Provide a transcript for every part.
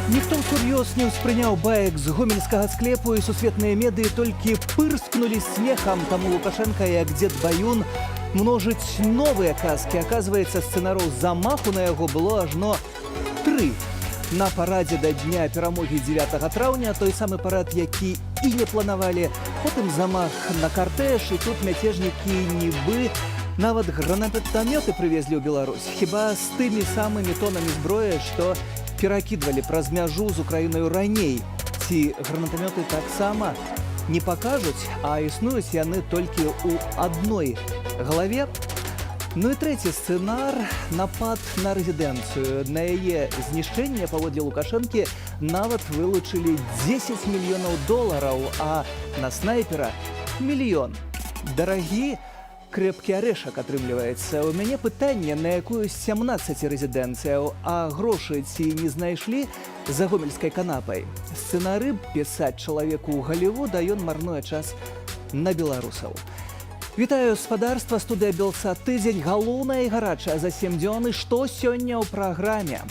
Ніхто ўсур'ёз не ўспрыняў баек з гомельскага склепу, і сусветныя медыі толькі пырскнулі смехам, таму Лукашэнка, як дзед Баюн, множыць новыя казкі. Аказваецца, сцэнароў замаху на яго было ажно тры. На парадзе да Дня Перамогі 9 траўня, той самы парад, які і не планавалі, потым замах на картэж, і тут мяцежнікі нібы нават гранатамёты прывезлі ў Беларусь. Хіба з тымі самымі тонамі зброі, што перакідвалі праз мяжу з Украінаю раней. Ці гранатамёты таксама не пакажуць, а існуюць яны толькі ў адной галаве? Ну і трэці сцэнар — напад на рэзідэнцыю. На яе знішчэнне, паводле Лукашэнкі, нават вылучылі 10 мільёнаў долараў, а на снайпера мільён. Дарагі «Крепкий орешек» атрымліваецца. У мяне пытанне, на якую з 17 рэзідэнцыяў, а грошы ці не знайшлі за гомельскай канапай? Сцэнары пісаць чалавеку ў Галівуд, а ён марнуе час на беларусаў. Вітаю, спадарства, студыя «Белсат Тыдзень», галоўная і гарачая за 7 дзён, і што сёння ў праграме.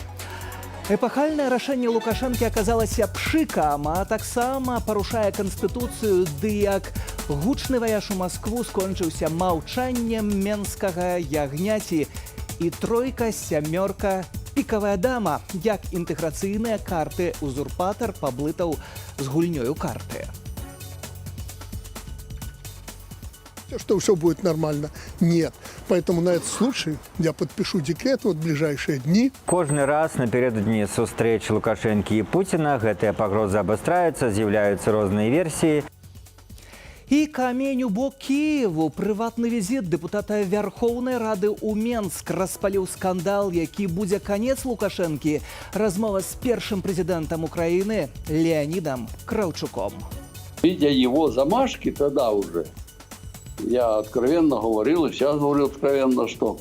Эпахальнае рашэнне Лукашэнкі аказалася пшыкам, а таксама парушае канстытуцыю, ды як гучны ваяж у Маскву скончыўся маўчаннем менскага ягняці, і тройка, сямёрка, пікавая дама, як інтэграцыйныя карты узурпатар паблытаў з гульнёю карты. Что все будет нормально. Нет. Поэтому на этот случай я подпишу декрет вот в ближайшие дни. Кожны раз напярэдадні сустрэч Лукашэнкі і Пуціна гэтыя пагрозы абастраюцца, з'яўляюцца розныя версіі. І камень у бок Кіеву: прыватны візіт дэпутата Вярхоўнай Рады ў Менск распаліў скандал, які будзе канец Лукашэнкі. Размова з першым прэзідэнтам Украіны Леанідам Краўчуком. Видя его замашки тогда уже, я откровенно говорил, и сейчас говорю откровенно, что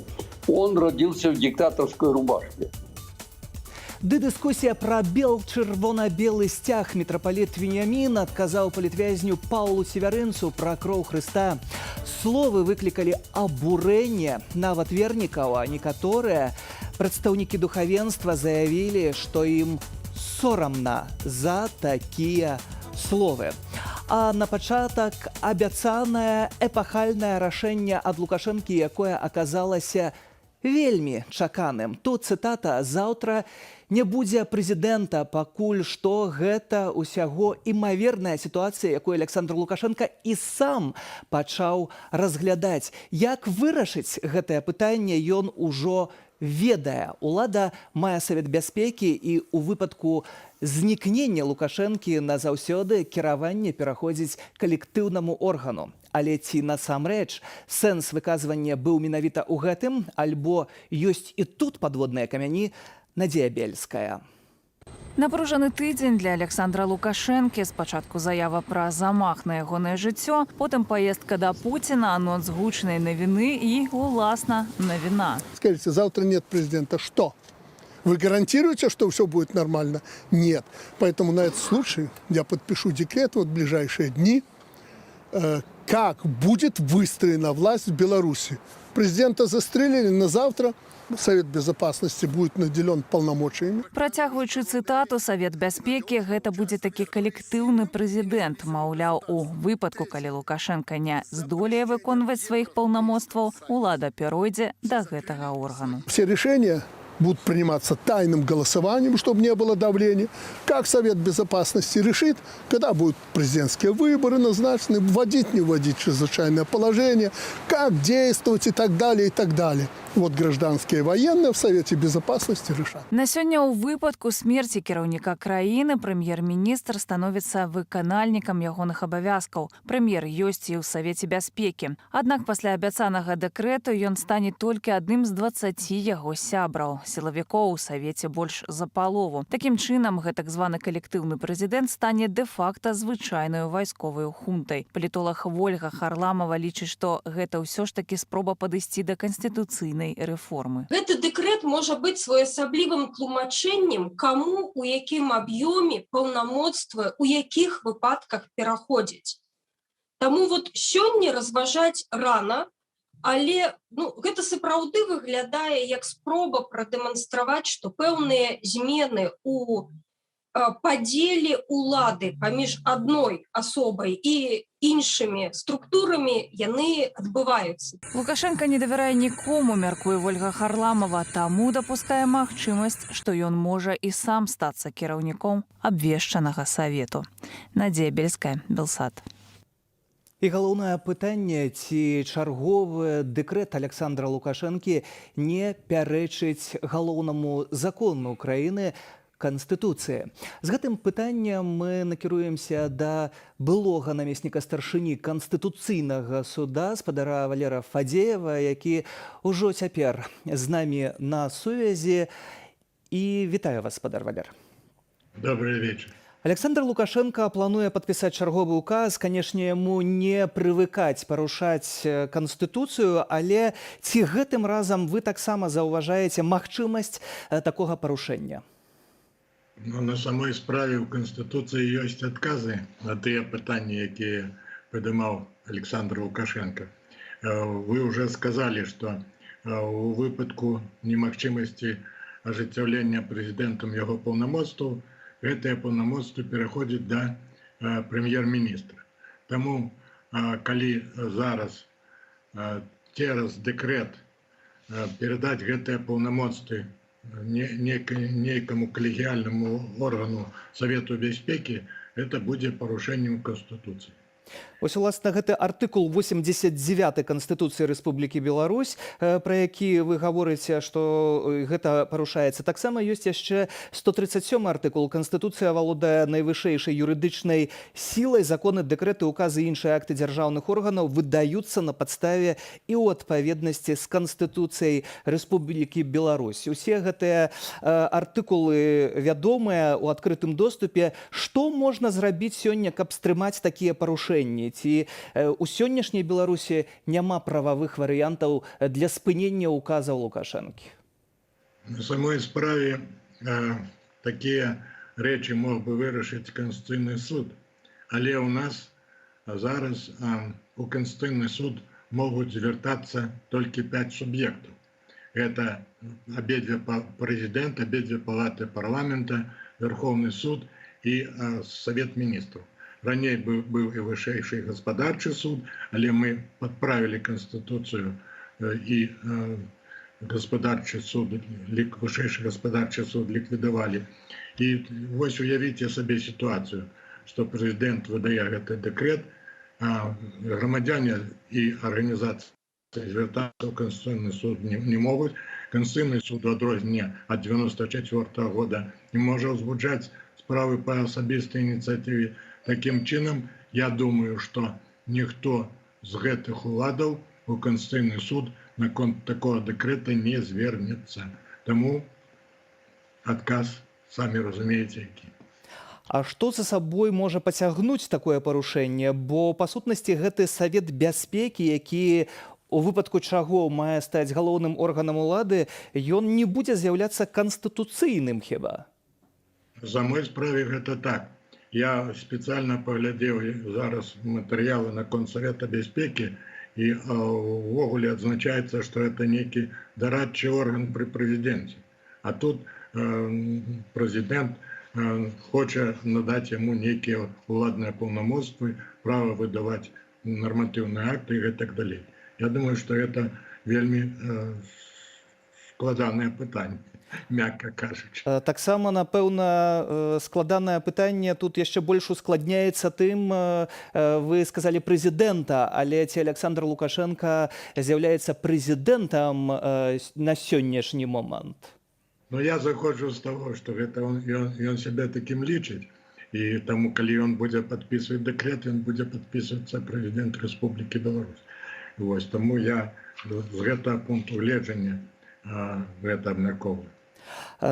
он родился в диктаторской рубашке. Ды дыскусія пра бел-чырвона-белы сцяг: мітрапаліт Веніямін адказаў палітвязню Паўлу Севярынцу пра кроў Хрыста. Словы выклікалі абурэнне нават вернікаў, а некаторыя прадстаўнікі духавенства заявілі, што ім сорамна за такія словы. А на пачатак абяцанае эпахальнае рашэнне ад Лукашэнкі, якое аказалася вельмі чаканым. Тут цытата: «Заўтра не будзе прэзідэнта». Пакуль што гэта ўсяго імаверная сітуацыя, якую Аляксандр Лукашэнка і сам пачаў разглядаць. Як вырашыць гэтае пытанне, ён ужо ведае. Улада мае Савет бяспекі, і ў выпадку знікнення Лукашэнкі назаўсёды кіраванне пераходзіць калектыўнаму органу. Але ці насамрэч сэнс выказвання быў менавіта ў гэтым, альбо ёсць і тут падводныя камяні? Надзея Бельская. Напружаны тыдзень для Аляксандра Лукашэнкі. Спачатку заява пра замах на ягонае жыццё, потым паездка да Пуціна, анонс гучнай навіны і, уласна, навіна. Скажите, завтра нет президента. Что? Вы гарантируете, что все будет нормально? Нет. Поэтому на этот случай я подпишу декрет вот в ближайшие дни, как будет выстроена власть в Беларуси. Президента застрелили, на завтра Совет Безопасности будет наделен полномочиями. Працягваючы цытату, Савет бяспекі — гэта будзе такі калектыўны прэзідэнт. Маўляў, у выпадку, калі Лукашэнка не здолее выконваць сваіх паўнамоцтваў, улада пяройдзе да гэтага органу. Все решения будут приниматься тайным голосованием, чтобы не было давления. Как Совет Безопасности решит, когда будут президентские выборы назначены, вводить, не вводить чрезвычайное положение, как действовать и так далее, и так далее. Вот гражданские и военные в Совете Безопасности решат. На сёння ў выпадку смерці кіраўніка краіны прэм'ер-міністр становіцца выканальнікам ягоных абавязкаў. Прэм'ер ёсць і ў Савеце бяспекі. Аднак пасля абяцанага дэкрэту ён стане толькі адным з 20 яго сябраў. Сілавікоў у савеце больш за палову. Такім чынам, гэтак званы калектыўны прэзідэнт стане дэ-факта звычайнаю вайсковаю хунтай. Палітолаг Вольга Харламова лічыць, што гэта ўсё ж такі спроба падысці да канстытуцыйнай рэформы. Гэты дэкрэт можа быць своеасаблівым тлумачэннем, каму у якім аб'ёме паўнамоцтва у якіх выпадках пераходзіць. Таму вот сёння разважаць рана, але, ну, гэта сапраўды выглядае як спроба прадэманстраваць, што пэўныя змены у Падзеле улады паміж адной асобай і іншымі структурамі, яны адбываюцца. Лукашэнка не давярае нікому, мяркуе Вольга Харламова, таму дапускае магчымасць, што ён можа і сам стацца кіраўніком абвешчанага савету. Надзея Бельская, Белсат. І галоўнае пытанне, ці чарговы дэкрэт Аляксандра Лукашэнкі не пярэчыць галоўнаму закону краіны, Канстытуцыі. З гэтым пытаннем мы накіруемся да былога намесніка старшыні Канстытуцыйнага суда спадара Валера Фадзеева, які ўжо цяпер з намі на сувязі. І вітаю вас, спадар Валер. Добрый вечер. Аляксандр Лукашэнка плануе падпісаць чарговы указ. Канешне, яму не прывыкаць парушаць канстытуцыю, але ці гэтым разам вы таксама заўважаеце магчымасць такога парушэння? Ну, на самой справе ў Канстытуцыі ёсць адказы на тыя пытанні, якія падымаў Аляксандр Лукашэнка. Вы ўжо сказалі, што у выпадку немагчымасці ажыццяўлення прэзідэнтам яго паўнамоцтваў гэтыя паўнамоцтвы пераходзяць да прэм'ер-міністра. Таму калі зараз цераз дэкрэт перадаць гэтыя паўнамоцтвы нейкаму калегіяльнаму органу Савету бяспекі, это будзе парушэннем Канстытуцыі. Вось уласна гэты артыкул 89 Канстытуцыі Рэспублікі Беларусь, пра які вы гаворыце, што гэта парушаецца. Таксама ёсць яшчэ 137 артыкул: Канстытуцыя валодае найвышэйшай юрыдычнай сілай, законы, дэкрэты, указы і іншыя акты дзяржаўных органаў выдаюцца на падставе і ў адпаведнасці з Канстытуцыяй Рэспублікі Беларусь. Усе гэтыя артыкулы вядомыя, у адкрытым доступе. Што можна зрабіць сёння, каб стрымаць такія парушэнні? Ці у сённяшняй Беларусі няма прававых варыянтаў для спынення указаў Лукашэнкі? На самой справе такія рэчы мог бы вырашыць Канстытуцыйны суд. Але ў нас зараз у Канстытуцыйны суд могуць звяртацца толькі 5 суб'ектаў. Это абедзве прэзідэнт, абедзве палаты парламента, Верховны суд і Совет міністраў. Раней быў і Вышэйшы гаспадарчы суд, але мы падправілі Канстытуцыю і гаспадарчы суд, Вышэйшы гаспадарчы суд ліквідавалі. І вось уявіце сабе сітуацыю, што прэзідэнт выдае гэты дэкрэт, а грамадзяне і арганізацыі звяртацца ў Канстытуцыйны суд не могуць. Канстытуцыйны суд, у адрозненне ад 94 -го года, не можа ўзбуджаць справы па асабістай ініцыятыве. Такім чынам, я думаю, што ніхто з гэтых уладаў у Канстытуцыйны суд наконт такого дэкрэта не звернецца. Таму адказ, самі разумееце, які. А што за сабой можа пацягнуць такое парушэнне? Бо па сутнасці гэты Савет бяспекі, які у выпадку чаго мае стаць галоўным органам улады, ён не будзе з'яўляцца канстытуцыйным хіба? На самой справе гэта так. Я спецыяльна паглядзеў зараз матэрыялы наконт Савета бяспекі, і увогуле адзначаецца, што это нейкі дарадчы орган пры прэзідэнце. А тут прэзідэнт хоча надаць яму нейкія уладныя паўнамоцтвы, права выдаваць нарматыўныя акты і гэтак далей. Я думаю, што это вельмі складанае пытанне, мякка кажучы. Таксама, напэўна, складанае пытанне тут яшчэ больш ускладняецца тым, вы сказалі прэзідэнта, але ці Аляксандр Лукашэнка з'яўляецца прэзідэнтам на сённяшні момант? Но я заходжу з таго, што гэта ён сябе такім лічыць. І таму, калі ён будзе падпісваць дэкрэт, ён будзе падпісвацца прэзідэнт Рэспублікі Беларусь. Вось, таму я з гэтага пункту гледжання гэта абмяркоўваю.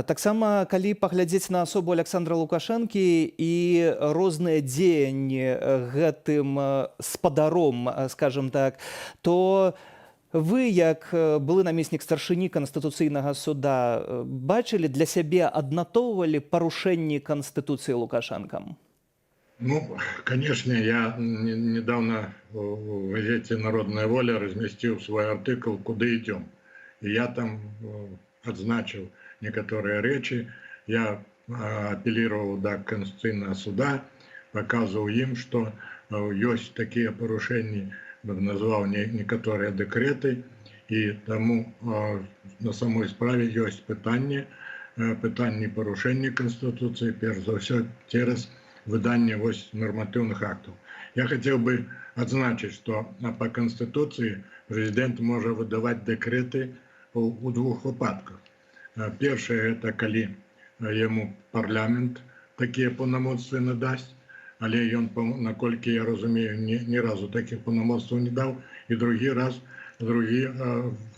Таксама, калі паглядзець на асобу Аляксандра Лукашэнкі і розныя дзеянні гэтым спадаром, скажем так, то вы, як былы намеснік старшыні Канстытуцыйнага суда, бачылі для сябе, аднатоўвалі парушэнні Канстытуцыі Лукашэнкам? Ну, конечно, я недавно в газете «Народная воля» разместил свой артикул «Куда идем?». И я там адзначыў некаторыя рэчы. Я апеллировал до Конституционного суда, показывал им, что есть такие порушения, назвал некоторые декреты, і таму на самой справе ёсць пытанні парушэння Канстытуцыі, перш за ўсё цераз выданне вось нарматыўных актаў. Я хацеў бы адзначыць, што па Канстытуцыі прэзідэнт можа выдаваць дэкрэты у двух выпадках. Першае — это калі яму парламент такія паўнамоцтвы надасць, але ён, наколькі я разумею, ні разу такіх паўнамоцтваў не даў. І другі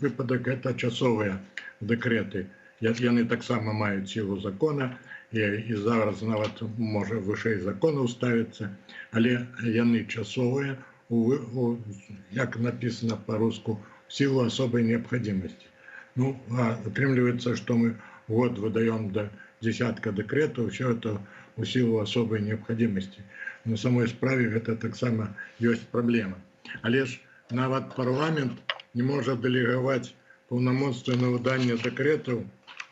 выпадак — это часовыя дэкрэты. Яны таксама маюць сілу закона і зараз нават можа вышэй законаў ставіцца, але яны часовыя, як написано по-руску, в силу особой необходимости. Ну, а атрымліваецца, што мы год выдаем до десятка дэкрэтаў, все это у силу особой необходимости. На самой справе гэта таксама ёсць праблема. Але ж нават парламент не можа дэлегаваць паўнамоцтвы на выданне дэкрэтаў,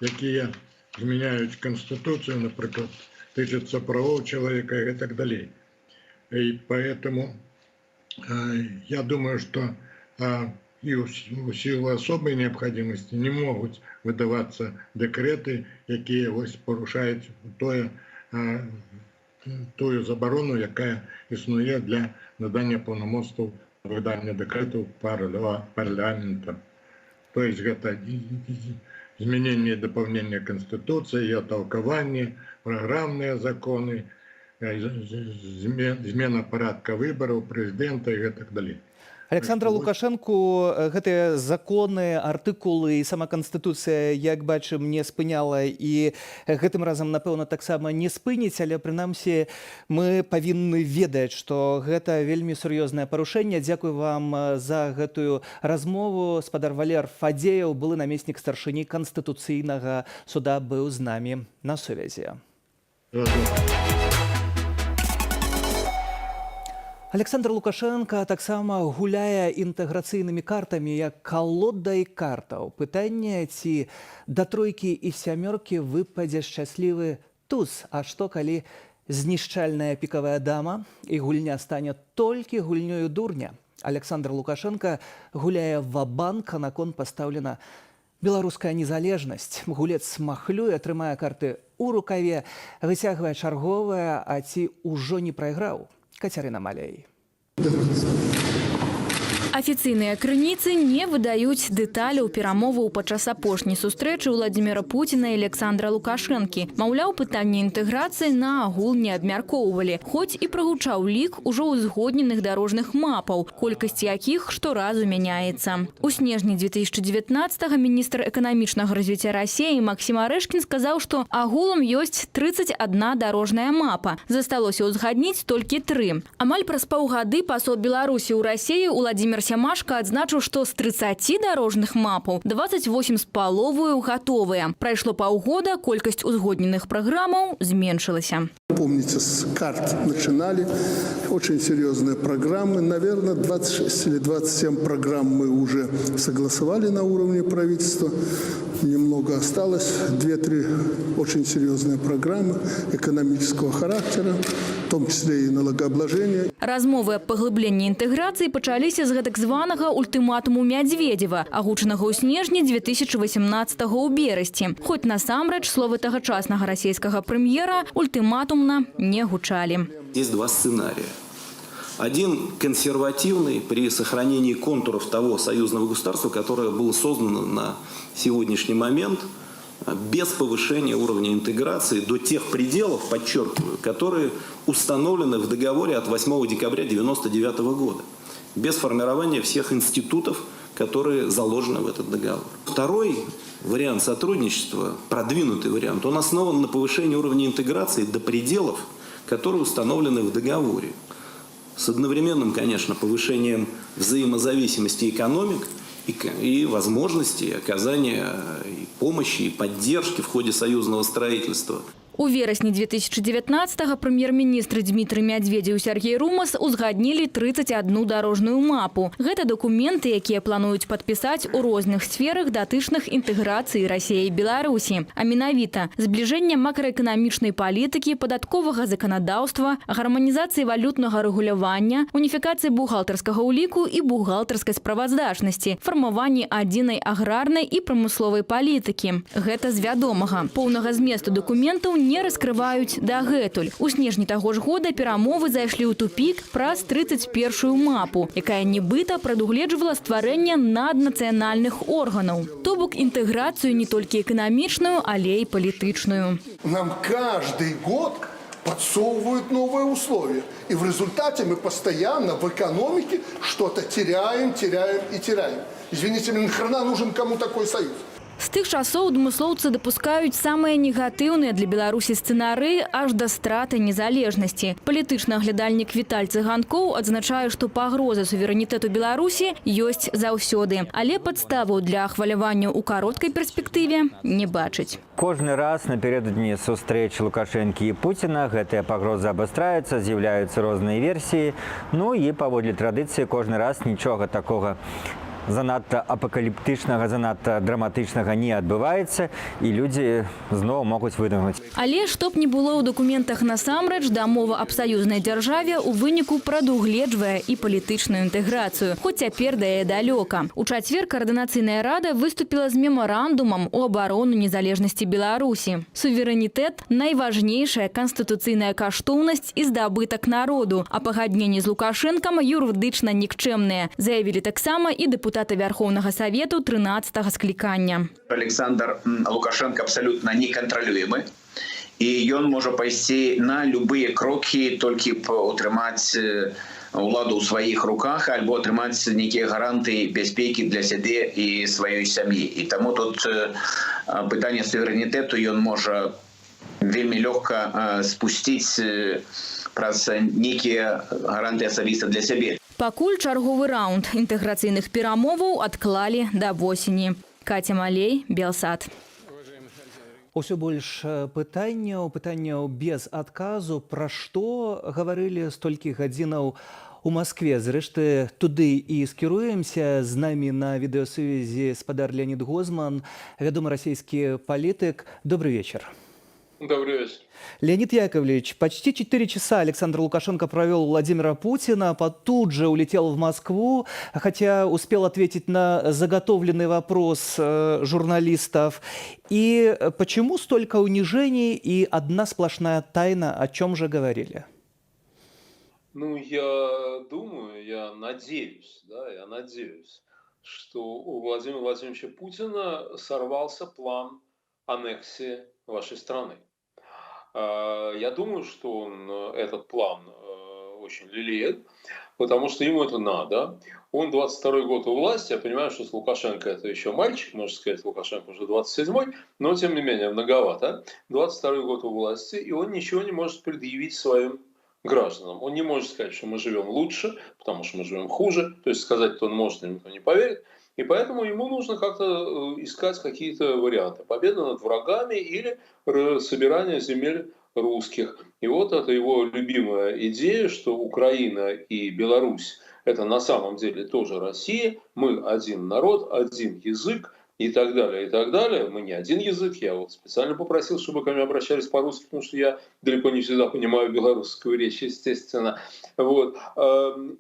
якія змяняюць канстытуцыю, напрыклад, тычацца правоў чалавека і так далей. И поэтому я думаю, что и у силу особой необходимости не могут выдаваться декреты, якія вось парушаюць тую забарону, якая існуе для надання паўнамоцтваў выдання дэкрэтаў парламентам. То есть гэта змяненне і дапаўненне Канстытуцыі, ее толкование, праграмныя законы, змена парадка выбараў прэзідэнта і гэтак далей. Александра Лукашэнку гэтыя законы, артыкулы і сама канстытуцыя, як бачым, не спыняла і гэтым разам, напэўна, таксама не спыніць, але прынамсі мы павінны ведаць, што гэта вельмі сур'ёзнае парушэнне. Дзякуй вам за гэтую размову. Спадар Валер Фадзеяў, былы намеснік старшыні Канстытуцыйнага суда, быў з намі на сувязі. Разумна. Александр Лукашенко таксама гуляе інтэграцыйнымі картамі, як калодай картаў. Пытанне, ці да тройкі і сямёркі выпадзе шчаслівы туз. А што, калі знішчальная пікавая дама і гульня стане толькі гульнёю дурня? Александр Лукашенко гуляе ва-банк, а на кон пастаўлена беларуская незалежнасць. Гулец махлюе, трымае карты ў рукаве, выцягвае чарговае, а ці ўжо не прайграў? Кацярына Малей. Афіцыйныя крыніцы не выдаюць дэталяў перамоваў падчас апошняй сустрэчы Уладзіміра Пуціна і Александра Лукашэнкі. Маўляў, пытанне інтэграцыі на агул не абмяркоўвалі. Хоць і прагучаў лік ужо ўзгодненых дарожных мапаў, колькасць якіх шторазу мяняецца. У снежні 2019 міністр эканамічнага развіцця Расеі Максім Арэшкін сказаў, што агулам ёсць 31 дарожная мапа. Засталося ўзгадніць толькі тры. Амаль праз паўгады пасол Беларусі ў Расеі Уладзімір Сямашка адзначыў, што з 30 дарожных мапаў 28 з паловаю гатовыя. Прайшло паўгода, колькасць узгодненых праграмаў зменшылася. Помните, с карт начинали. Очень серьезные программы. Наверное, 26 или 27 программ мы уже согласовали на уровне правительства. Немного осталось. Две-три очень серьезные программы экономического характера, в том числе и налогообложение. Размовы аб паглыбленні інтэграцыі пачаліся з гэтак званага ультыматуму Мядзведзева, агучанага ў снежні 2018 ў Берасці. Хоць насамрэч словы тагачаснага расійскага прэм'ера ультыматумна не гучалі. Есть два сценария. Один консервативный, при сохранении контуров того союзного государства, которое было создано на сегодняшний момент, без повышения уровня интеграции до тех пределов, подчеркиваю, которые установлены в договоре от 8 декабря 1999 года, без формирования всех институтов, которые заложены в этот договор. Второй вариант сотрудничества, продвинутый вариант, он основан на повышении уровня интеграции до пределов, которые установлены в договоре. С одновременным, конечно, повышением взаимозависимости экономик и возможности оказания и помощи, и поддержки в ходе союзного строительства. У верасні 2019 прэм'ер-міністры Дзмітрый Мядзведзеў і Сяргей Румас узгаднілі 31 дарожную мапу. Гэта дакументы, якія плануюць падпісаць у розных сферах, датычных інтэграцыі Расіі і Беларусі. А менавіта збліжэнне макраэканамічнай палітыкі, падатковага заканадаўства, гарманізацыі валютнага рэгулявання, уніфікацыі бухгалтарскага ўліку і бухгалтарскай справаздачнасці, фармаванні адзінай аграрнай і прамысловай палітыкі. Гэта з вядомага. Поўнага зместу дакументаў не раскрываюць дагэтуль. У снежні таго ж года перамовы зайшлі ў тупік праз 31-ю мапу, якая нібыта прадугледжвала стварэнне наднацыянальных органаў. То бок інтэграцыю не толькі эканамічную, але і палітычную. Нам каждый год подсовывают новые условия. И в результате мы постоянно в экономике что-то теряем, теряем и теряем. Извините меня, нахрена нужен кому такой союз? З тых часоў адмыслоўцы дапускаюць самыя негатыўныя для Беларусі сцэнары аж да страты незалежнасці. Палітычны аглядальнік Віталь Цыганкоў адзначае, што пагроза суверэнітэту Беларусі ёсць заўсёды, але падставаў для хвалявання ў кароткай перспектыве не бачыць. Кожны раз напярэдадні сустрэч Лукашэнкі і Пуціна гэтыя пагрозы абастраюцца, з'яўляюцца розныя версіі. Ну і, паводле традыцыі, кожны раз нічога такога занадта апакаліптычнага, занадта драматычнага не адбываецца, і людзі зноў могуць выдохнуць. Але што б ні было ў дакументах насамрэч, дамова аб саюзнай дзяржаве ў выніку прадугледжвае і палітычную інтэграцыю, хоць цяпер да яе далёка. У чацвер Каардынацыйная рада выступіла з мемарандумам у абарону незалежнасці Беларусі. Суверэнітэт — найважнейшая канстытуцыйная каштоўнасць і здабытак народу, а пагадненні з Лукашэнкам юрыдычна нікчэмныя, заявілі таксама і дэпутаты Вярхоўнага Савету 13 склікання. Александр Лукашенко абсолютно неконтролюемый. І ён можа пайсці на любыя крокі, толькі б утрымаць уладу ў сваіх руках альбо атрымаць нейкія гарантыі бяспекі для сябе і сваёй сям'і. І таму тут пытанне суверэнітэту ён можа вельмі лёгка спусціць праз нейкія гарантыі асабіста для сябе. Пакуль чарговы раунд інтэграцыйных перамоваў адклалі да восені. Каця Малей, Белсат. Усё больш пытанняў, пытанняў без адказу, пра што гаварылі столькі гадзінаў у Маскве. Зрэшты, туды і скіруемся. З намі на відэасувязі спадар Леанід Гозман, вядомы расійскі палітык. Добрый вечер. Добрый вечер. Леонид Яковлевич, почти 4 часа Александр Лукашенко провел у Владимира Путина, тут же улетел в Москву, хотя успел ответить на заготовленный вопрос журналистов. И почему столько унижений и одна сплошная тайна, о чем же говорили? Ну, я думаю, я надеюсь, да, я надеюсь, что у Владимира Владимировича Путина сорвался план аннексии вашей страны. Я думаю, что он этот план очень лелеет, потому что ему это надо. Он 22 год у власти, я понимаю, что с Лукашенко это еще мальчик, можно сказать, Лукашенко уже 27-й, но тем не менее многовато. 22 год у власти, и он ничего не может предъявить своим гражданам. Он не может сказать, что мы живем лучше, потому что мы живем хуже. То есть сказать-то он может, но никто не поверит. И поэтому ему нужно как-то искать какие-то варианты. Победа над врагами или собирание земель русских. И вот это его любимая идея, что Украина и Беларусь — это на самом деле тоже Россия, мы один народ, один язык и так далее, и так далее. Мы не один язык, я вот специально попросил, чтобы ко мне обращались по-русски, потому что я далеко не всегда понимаю белорусскую речь, естественно. Вот.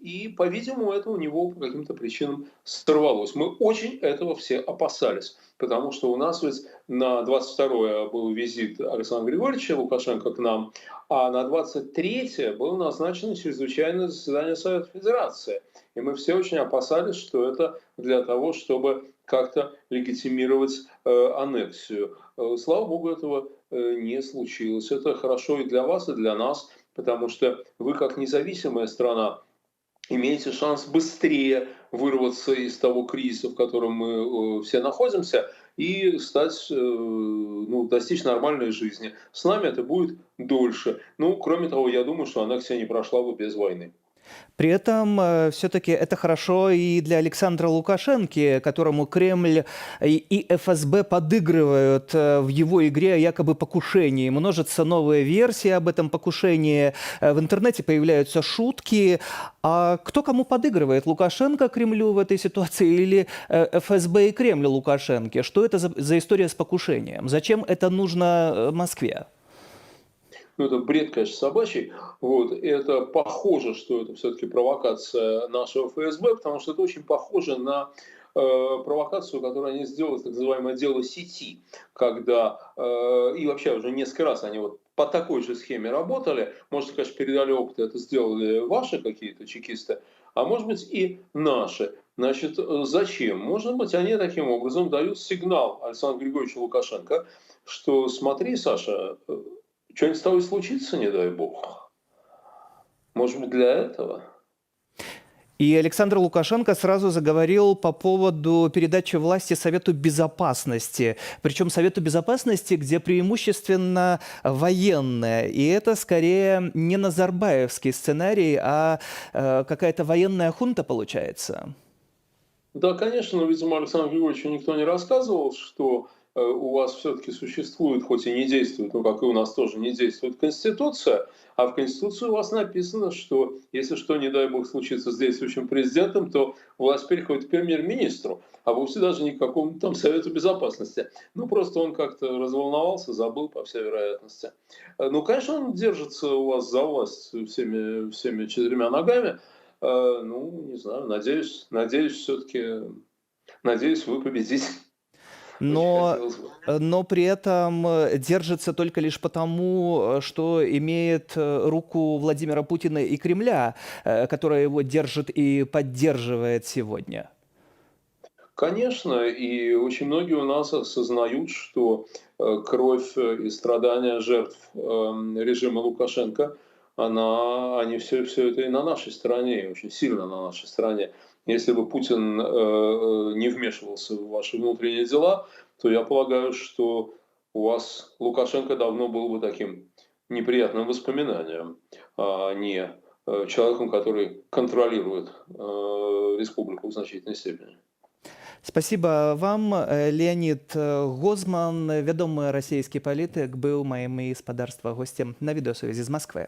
И, по-видимому, это у него по каким-то причинам сорвалось. Мы очень этого все опасались, потому что у нас ведь на 22 был визит Александра Григорьевича Лукашенко к нам, а на 23 было назначено чрезвычайное заседание Совета Федерации. И мы все очень опасались, что это для того, чтобы как-то легитимировать аннексию. Слава богу, этого не случилось. Это хорошо и для вас, и для нас, потому что вы, как независимая страна, имеете шанс быстрее вырваться из того кризиса, в котором мы все находимся, и стать, ну, достичь нормальной жизни. С нами это будет дольше. Ну, кроме того, я думаю, что аннексия не прошла бы без войны. При этом все-таки это хорошо и для Александра Лукашенки, которому Кремль и ФСБ подыгрывают в его игре о якобы покушении. Множатся новые версии об этом покушении. В интернете появляются шутки. А кто кому подыгрывает? Лукашенко Кремлю в этой ситуации или ФСБ и Кремль Лукашенко? Что это за история с покушением? Зачем это нужно Москве? Ну, это бред, конечно, собачий. Вот. Это похоже, что это все-таки провокация нашего ФСБ, потому что это очень похоже на провокацию, которую они сделали, так называемое дело сети, когда, и вообще уже несколько раз они вот по такой же схеме работали, может, конечно, передали опыт, это сделали ваши какие-то чекисты, а может быть и наши. Значит, зачем? Может быть, они таким образом дают сигнал Александру Григорьевичу Лукашенко, что смотри, Саша, что-нибудь с тобой случится, не дай бог. Может быть, для этого? И Александр Лукашенко сразу заговорил по поводу передачи власти Совету Безопасности. Причем Совету Безопасности, где преимущественно военные. И это скорее не назарбаевский сценарий, а какая-то военная хунта получается. Да, конечно, но, видимо, Александру Григорьевичу никто не рассказывал, что у вас все-таки существует, хоть и не действует, но как и у нас тоже не действует Конституция, а в Конституции у вас написано, что если что, не дай бог, случится с действующим президентом, то власть переходит к премьер-министру, а вовсе даже не к какому-то там Совету Безопасности. Ну, просто он как-то разволновался, забыл, по всей вероятности. Ну, конечно, он держится у вас за власть всеми четырьмя ногами. Ну, не знаю, надеюсь все-таки, надеюсь, вы победите. Но при этом держится только лишь потому, что имеет руку Владимира Путина и Кремля, которая его держит и поддерживает сегодня. Конечно, и очень многие у нас осознают, что кровь и страдания жертв режима Лукашенко, они все это и на нашей стороне, и очень сильно на нашей стороне. Если бы Путин не вмешивался в ваши внутренние дела, то я полагаю, что у вас Лукашенко давно был бы таким неприятным воспоминанием, а не человеком, который контролирует республику в значительной степени. Спасибо вам. Леонид Гозман, вядомы расійскі палітык, быў маім і спадарства госцем на відэасувязі з Масквы.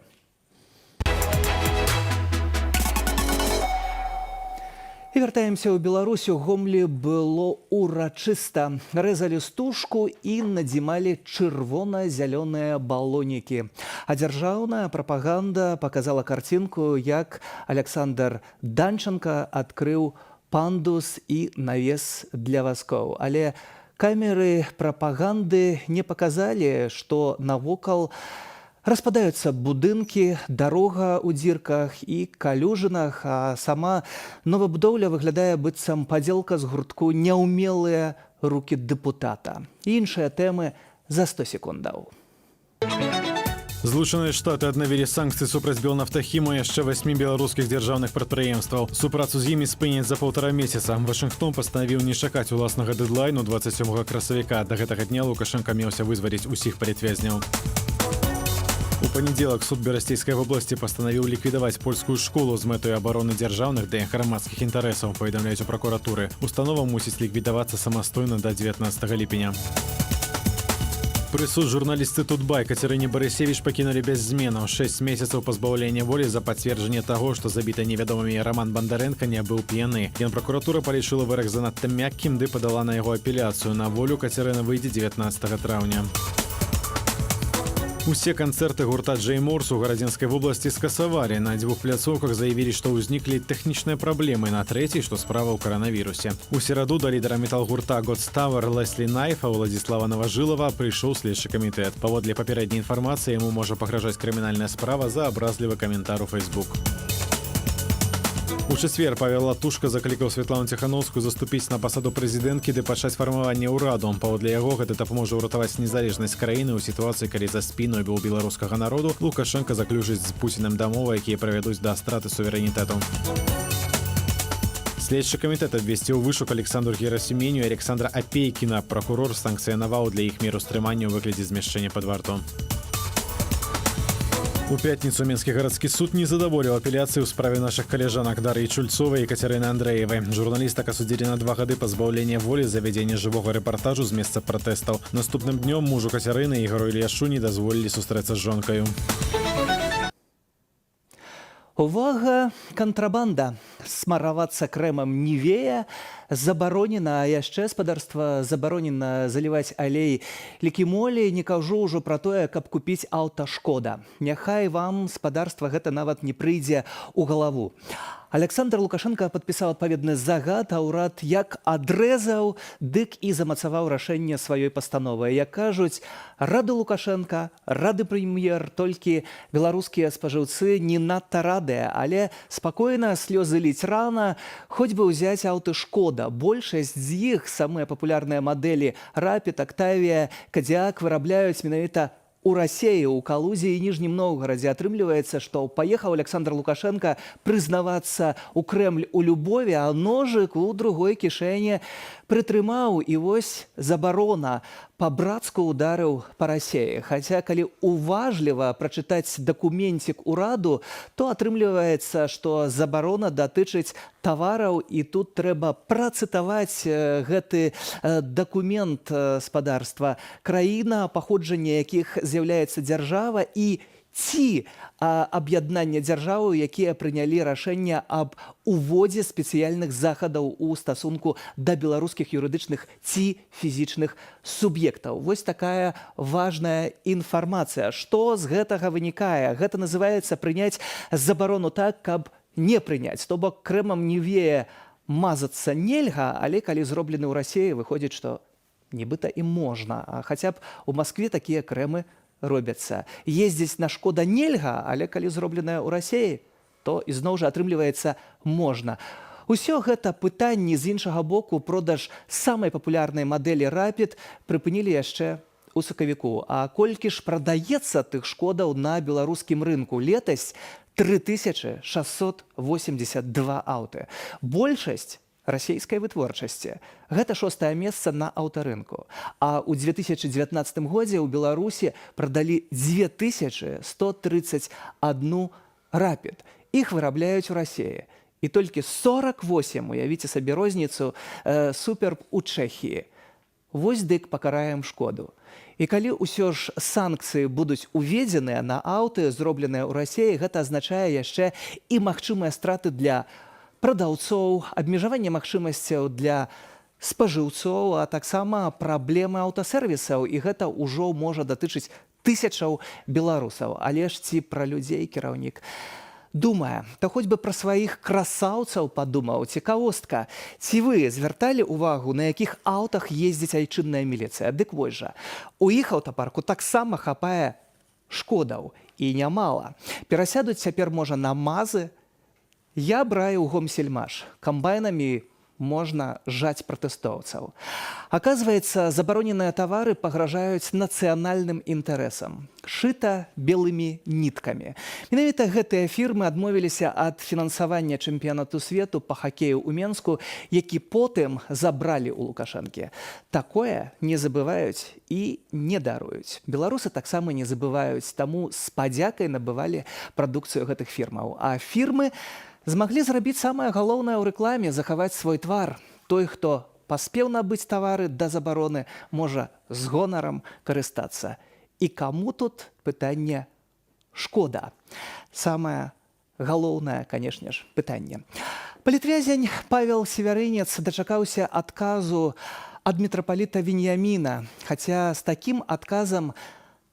І вяртаемся ў Беларусь. У Гомлі было урачыста. Рэзалі стужку і надзімалі чырвона-зялёныя балонікі. А дзяржаўная прапаганда паказала карцінку, як Александр Данченко адкрыў пандус і навес для вазкоў. Але камеры прапаганды не паказалі, што навокал распадаюцца будынкі, дарога ў дзірках і калюжынах, а сама новабудоўля выглядае быццам падзелка з гуртку «Няўмелыя рукі дэпутата». Іншыя тэмы за 100 секундаў. Злучаныя Штаты аднавілі санкцыі супраць Белнафтахіму і яшчэ 8 беларускіх дзяржаўных прадпрыемстваў. Супрацу з імі спыняць за 1,5 месяца. Вашынгтон пастанавіў не чакаць уласнага дэдлайну 27 красавіка. Да гэтага дня Лукашэнка меўся вызваліць усіх палітвязняў. У панядзелак суд Берасцейскай вобласці пастанавіў ліквідаваць польскую школу з мэтай абароны дзяржаўных ды грамадскіх інтарэсаў, паведамляюць у пракуратуры. Установа мусіць ліквідавацца самастойна да 19 ліпеня. Прысуд журналісты Тутбай Кацярыне Барысевіч пакінулі без зменаў. 6 месяцаў пазбаўлення волі за пацверджанне таго, што забіты невядомымі Раман Бандарэнка не быў п'яны. Генпракуратура палічыла вырак занадта мяккім ды падала на яго апеляцыю. На волю Кацярына выйдзе 19 траўня. Усе канцэрты гурта Джей Морс у Гарадзенскай вобласці скасавалі. На дзвюх пляцоўках заявілі, што ўзніклі тэхнічныя праблемы, на трэцяй, што справа ў каранавірусе. У сераду да лідара метал-гурта God's Tower Леслі Найфа Уладзіслава Наважылава прыйшоў следчы камітэт. Паводле папярэдняй інфармацыі, яму можа пагражаць крымінальная справа за абразлівы каментар у Facebook. У чацвер Павел Латушка заклікаў Святлану Ціханоўскую заступіць на пасаду прэзідэнткі ды пачаць фармаванне ўраду. Паводле яго, гэта дапаможа ўратаваць незалежнасць краіны ў сітуацыі, калі за спіной быў беларускага народу Лукашэнка заключыць з Пуціным дамовы, якія прывядуць да страты суверэнітэту. Следчы камітэт абвесціў вышук Александру Герасіменю і Александра Апейкіна. Пракурор санкцыянаваў для іх меру стрымання ў выглядзе змяшчэння пад варту. У пятніцу Менскі гарадскі суд не задаволіў апеляцыю ў справе нашых калежанак Дар'і Чульцовай і Кацярыны Андрэевай. Журналістак асудзілі на 2 гады пазбаўлення волі за вядзенне жывога рэпартажу з месца пратэстаў. Наступным днём мужу Кацярыны Ігару Ільяшу не дазволілі сустрэцца з жонкаю. Увага, кантрабанда. Смаравацца крэмам «Нівея» забаронена, а яшчэ, спадарства, забаронена заліваць алей «Лікімолі», не кажу ўжо пра тое, каб купіць аўта «Шкода». Няхай вам, спадарства, гэта нават не прыйдзе ў галаву. Аляксандр Лукашэнка падпісаў адпаведны загад, а ўрад як адрэзаў, дык і замацаваў рашэнне сваёй пастановы. Як кажуць, рады Лукашэнка, рады прэм'ер, толькі беларускія спажыўцы не надта радыя, але спакойна, слёзы ліць рана, хоць бы ўзяць аўты «Шкода». Большасць з іх, самыя папулярныя мадэлі «Рапід», «Актавія», «Кадзіак» вырабляюць менавіта у Расеі, у Калузе і Ніжнім Новгарадзе. Атрымліваецца, што паехаў Аляксандр Лукашэнка прызнавацца ў Крэмль у любові, а ножык у другой кішэне прытрымаў, і вось забарона па-брацку ударыў па Расеі. Хаця калі уважліва прачытаць дакуменцік ураду, то атрымліваецца, што забарона датычыць тавараў, і тут трэба працытаваць гэты дакумент, спадарства: краіна паходжання якіх з'яўляецца дзяржава і ці аб'яднання дзяржаваў, якія прынялі рашэнне аб уводзе спецыяльных захадаў у стасунку да беларускіх юрыдычных ці фізічных суб'ектаў. Вось такая важная інфармацыя. Што з гэтага вынікае? Гэта называецца прыняць забарону так, каб не прыняць. То бок крэмам «Нівея» мазацца нельга, але калі зроблены ў Расеі, выходзіць, што нібыта і можна. А хаця б у Маскве такія крэмы робяцца. Ездзіць на «Шкода» нельга, але калі зробленая ў Расеі, то ізноў жа атрымліваецца, можна. Усё гэта пытанні. З іншага боку, продаж самай папулярнай мадэлі «Рапід» прыпынілі яшчэ у сакавіку. А колькі ж прадаецца тых «Шкодаў» на беларускім рынку? Летась 3682 аўты. Большасць расійскай вытворчасці. Гэта шостае месца на аўтарынку. А ў 2019 годзе ў Беларусі прадалі 2131 «Рапід». Іх вырабляюць у Расеі. І толькі 48, уявіце сабе розніцу, «Суперб» у Чэхіі. Вось дык пакараем «Шкоду». І калі ўсё ж санкцыі будуць уведзеныя на аўты, зробленыя ў Расеі, гэта азначае яшчэ і магчымыя страты для прадаўцоў, абмежаванне магчымасцяў для спажыўцоў, а таксама праблемы аўтасервісаў, і гэта ўжо можа датычыць тысячаў беларусаў. Але ж ці пра людзей кіраўнік думае? То хоць бы пра сваіх красаўцаў падумаў. Цікавостка, ці вы звярталі увагу, на якіх аўтах ездзіць айчынная міліцыя? Дык вось жа, у іх аўтапарку таксама хапае «Шкодаў», і нямала. Перасядуць цяпер, можа, на мазы. Я б раіў «Гомсельмаш», камбайнамі можна жаць пратэстоўцаў. Аказваецца, забароненыя тавары пагражаюць нацыянальным інтарэсам. Шыта белымі ніткамі. Менавіта гэтыя фірмы адмовіліся ад фінансавання чэмпіянату свету па хакею ў Менску, які потым забралі ў Лукашэнкі. Такое не забываюць і не даруюць. Беларусы таксама не забываюць, таму з падзякай набывалі прадукцыю гэтых фірмаў. А фірмы змаглі зрабіць самае галоўнае ў рэкламе — захаваць свой твар. Той, хто паспеў набыць тавары да забароны, можа з гонарам карыстацца. І каму тут, пытанне, шкода? Самае галоўнае, канешне ж, пытанне. Палітвязень Павел Севярынец дачакаўся адказу ад мітрапаліта Веніяміна, хаця з такім адказам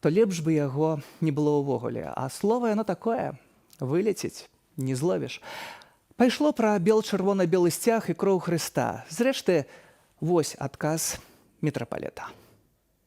то лепш бы яго не было ўвогуле. А слова яно такое — вылеціць, не зловіш. Пайшло пра бел-чырвона-белы сцяг і кроў Хрыста. Зрэшты, вось адказ мітрапаліта.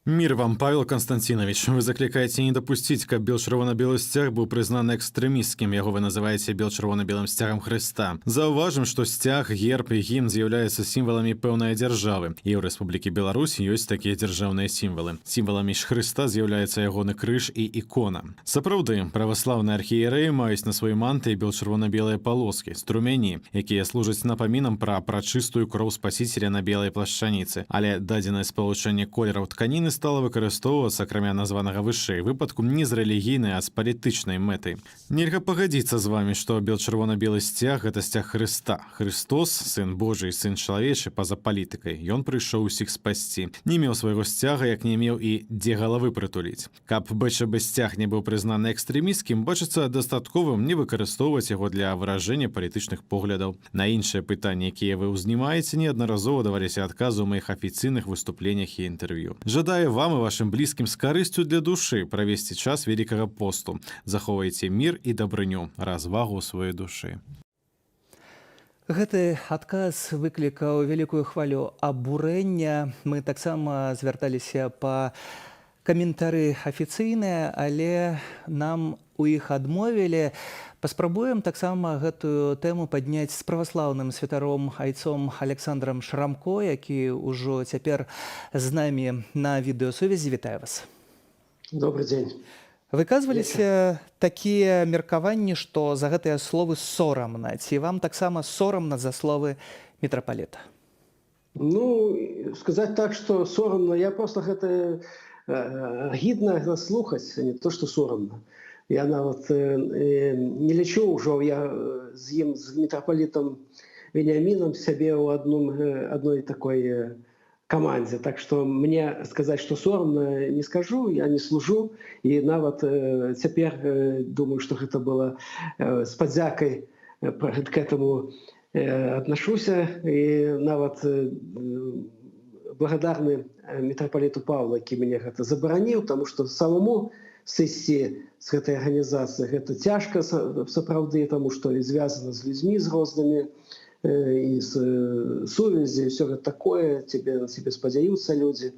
Мір вам, Павел Канстанцінавіч. Вы заклікаеце не дапусціць, каб бел-чырвона-белы сцяг быў прызнаны экстрэмісцкім. Яго вы называеце бел-чырвона-белым сцягам Хрыста. Заўважым, што сцяг, герб і гімн з'яўляюцца сімваламі пэўнай дзяржавы. І ў Рэспублікі Беларусь ёсць такія дзяржаўныя сімвалы. Сімваламі ж Хрыста з'яўляецца ягоны крыж і ікона. Сапраўды, праваслаўныя архіерэі маюць на сваёй мантыі бел-чырвона-белыя палоскі, струмяні, якія служаць напамінам пра прачыстую кроў Спасіцеля на белай плашчаніцы. Але дадзенае спалучэнне колераў тканіны стала выкарыстоўвацца, акрамя названага вышэй выпадку, не з рэлігійнай, а з палітычнай мэтай. Нельга пагадзіцца з вамі, што бел-чырвона-белы сцяг — гэта сцяг Хрыста. Хрыстос, сын Божий, сын чалавечы, па-за палітыкай. Ён прыйшоў усіх спасці. Не меў свайго сцяга, як не меў і дзе галавы прытуліць. Каб БЧБ сцяг не быў прызнаны экстрэмісцкім, бачыцца дастатковым не выкарыстоўваць яго для выражэння палітычных поглядаў. На іншыя пытанні, якія вы ўзнімаеце, неаднаразова даваліся адказы ў маіх афіцыйных выступленнях і інтэрв'ю. Жадаю вам і вашым блізкім з карысцю для душы правесці час Вялікага посту. Захоўвайце мір і дабрыню, развагу ў сваёй душы. Гэты адказ выклікаў вялікую хвалю абурэння. Мы таксама звярталіся па каментары афіцыйныя, але нам у іх адмовілі. Паспрабуем таксама гэтую тэму падняць з праваслаўным святаром айцом Александром Шрамко, які ўжо цяпер з намі на відэасувязі. Вітаю вас. Добрый день. Выказваліся такія меркаванні, што за гэтыя словы сорамна. Ці вам таксама сорамна за словы мітрапаліта? Ну, сказать так, что сорамна, я просто гэта агідна слухаць, а не то, что сорамна. Я нават не лічу ўжо я з ім, з мітрапалітам Веніамінам, сябе ў адной такой камандзе. Так что мне сказать, что сорамна, не скажу, я не служу і нават цяпер думаю, что гэта было з падзякай к этому отношуся і нават благодарны мітрапаліту Павлу, які мяне гэта забараніў, тому что самому сысці з гэтай арганізацыі гэта цяжка сапраўды, тому что і звязана з людзьмі, з рознымі, і з сувязі, все гэта такое, тебе на тебе спадзяюцца людзі,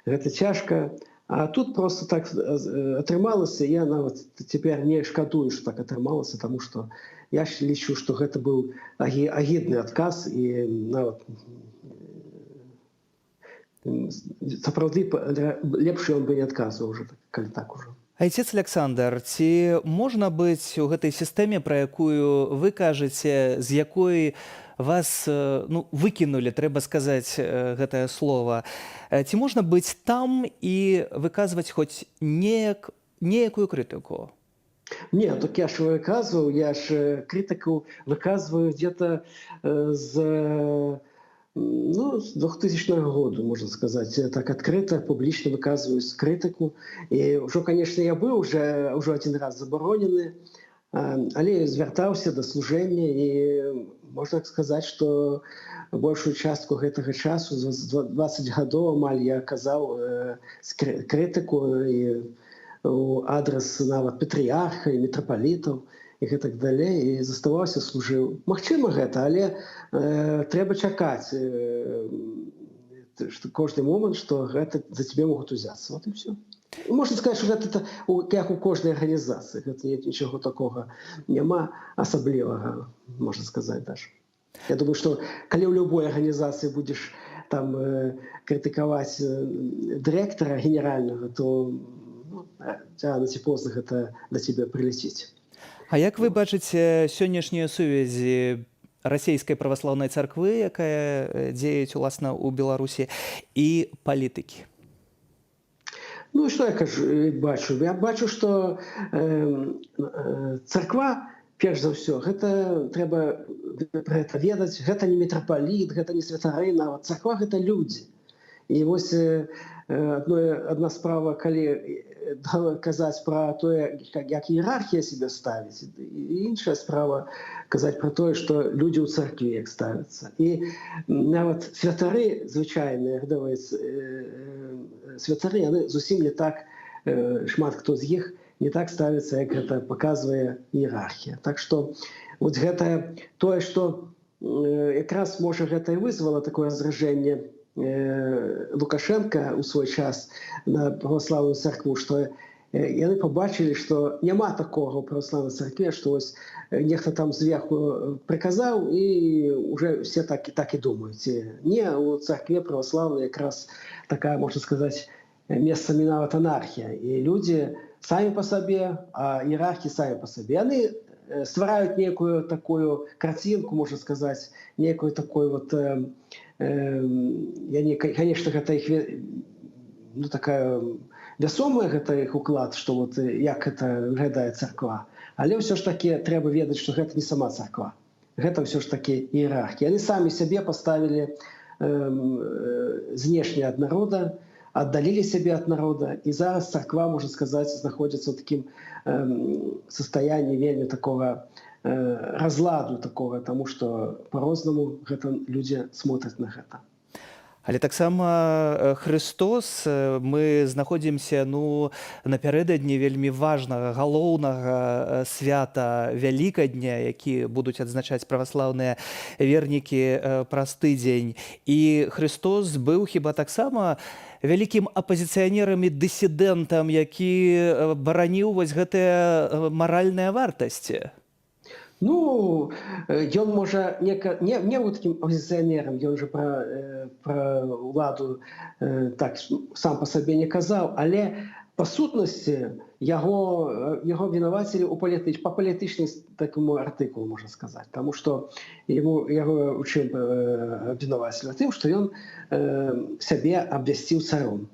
гэта цяжка. А тут просто так атрымалася. Я нават цяпер не шкадую, что так атрымалася, тому что я ж лічу, что гэта быў агідны адказ, і нават сапраўды лепш ён бы не адказваў уже, калі так ужо. Айцец Александр, ці можна быць у гэтай сістэме, пра якую вы кажаце, з якой вас ну, выкінулі, трэба сказаць гэтае слово, ці можна быць там і выказваць хоць неякую крытыку? Не, так я ж выказваў, я ж крытыку выказваю где-то ну, с 2000 года, можно сказать, я так открыто, публично выказываю крытыку. И уже, конечно, я был уже один раз забаронены, але звяртаўся да служэння, і можна сказаць, что большую частку гэтага часу, 20 гадоў амаль, я казаў крытыку і у адрес нават патрыярха і мітрапалітаў і гэтак далей, і заставаўся, служыў. Магчыма гэта, але трэба чакаць што кожны момант, што гэта за цябе могуць узяцца. Вот і все. Можна сказать, что гэта як у кожнай арганізацыі, гэта нічога такога няма асаблівага, можна сказать даже. Я думаю, что калі ў любой арганізацыі будзеш там крытыкаваць дырэктара генеральнага, то, ну, рано ці позна гэта да цябе прыляціць. А як вы бачыце сённяшнія сувязі Расійскай праваслаўнай царквы, якая дзеюць уласна ў Беларусі, і палітыкі? Ну, что я кажу, бачу? Я бачу, что царква, перш за ўсё, гэта трэба пра гэта ведаць, гэта не мітрапаліт, гэта не святары нават. Царква — гэта людзі. І вось одна справа, калі казаць пра тое, як іерархія себе ставіць, і іншая справа — казаць пра тое, што людзі ў царкве як ставяцца. І нават святары звычайныя, рядовыя святары, яны зусім не так, шмат хто з іх не так ставіцца, як гэта паказвае іерархія. Так што вот гэта тое, што якраз можа гэта і вызвала такое раздражэнне Лукашенко ў свой час на праваслаўную царкву, што яны пабачылі, што няма такога ў праваслаўнай царкве, што вось нехта там зверху прыказаў, і уже все так і думаюць. Не, у царкве праваслаўнай якраз такая, можна сказаць, месцамі нават анархія, і людзі самі па сабе, а іерархі самі па сабе. Яны ствараюць некую такую карцінку, можна сказаць, некую такую вот я не, конечно, гэта іх ну, такая вясомая, гэта іх уклад, что вот як это выглядае царква. Але ўсё ж таки трэба ведаць, что гэта не сама царква, гэта ўсё ж таки іерархі. Яны самі сябе паставілі знешне ад народа, аддалілі сябе ад народа, і зараз царква, можна сказаць, знаходзіцца ў такім состоянии вельмі такого разладу такого, тому что по-рознаму гэта людзі смотрят на гэта. Але таксама Христос, мы знаходзімся, ну, напярэдадні вельмі важнага, галоўнага свята Вялікадня, які будуць адзначаць праваслаўныя вернікі праз тыдзень. І Христос быў хіба таксама вялікім апазіцыянерам і дысідэнтам, які бараніў вось гэтыя маральныя вартасці. Ну, ён можа не быў такім апазіцыянерам, ён же пра ўладу так сам па сабе не казаў, але па сутнасці яго вінавацілі ў па палітычнай такому артыкулу, можна сказаць, таму што яго у чым абвінавацілі? Тым, што ён сябе абвясціў царом.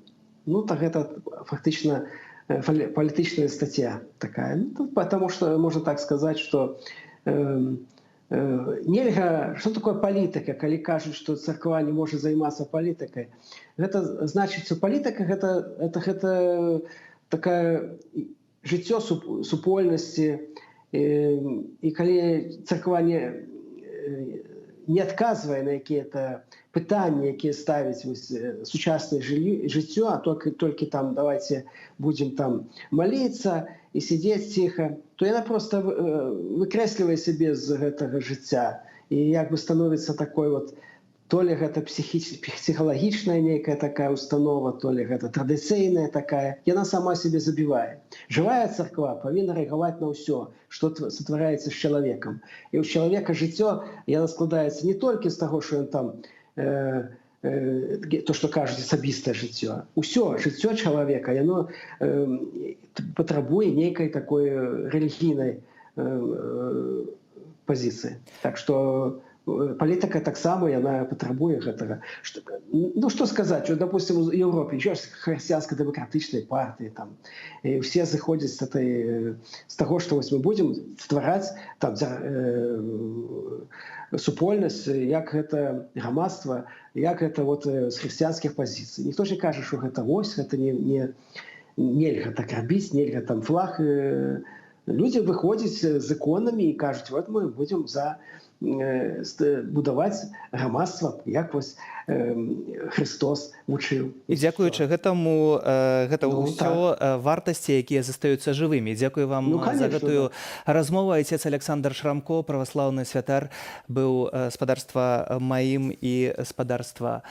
Ну, так гэта фактычна палітычная статья такая. Ну, потому что можно так сказать, что нельга. Что такое палітыка? Калі кажуць, что царква не можа займацца палітыкай, гэта значыць, что палітыка гэта такая жыццё супольнасці, і калі царква не адказвае на якія-то пытанні, якія ставіць вось сучаснае жыццё, а толькі там давайте будем там молиться і сидеть тихо, то яна просто выкрэслівае сябе з гэтага жыцця і як бы становится такой вот, то ли гэта псіхалагічная нейкая такая установа, то ли гэта традыцыйная такая, яна сама себе забівае. Жывая царква павінна рэагаваць на ўсё, что сотвараецца з чалавекам. І ў чалавека жыццё, яна складаецца не толькі з таго, что ён там то, что кажуць, асабістае жыццё. Усё жыццё чалавека, яно патрабуе нейкай такой рэлігійнай пазіцыі. Так что палітыка таксама, яна патрабуе гэтага. Что, ну, что сказать, вот, допустим, у Европе еще хрысціянска-дэмакратычнай партыі там, і все зыходзяць с этой з таго, что вось мы будем ствараць там супольнасць, як гэта грамадства, як гэта вот з хрысціянскіх пазіцый. Ніхто ж не кажа, что гэта вось гэта не нельга так рабіць, нельга там флаг. Людзі выходзяць з іконамі і кажуць: вот мы будем за будаваць грамадства, як вось Христос вучыў. І дзякуючы гэтаму гэта Ну, ўсё вартасці, якія застаюцца жывымі. Дзякую вам Ну, за конечно, гэтую размову. Айцец Александр Шрамко, праваслаўны святар, быў спадарства маім і спадарства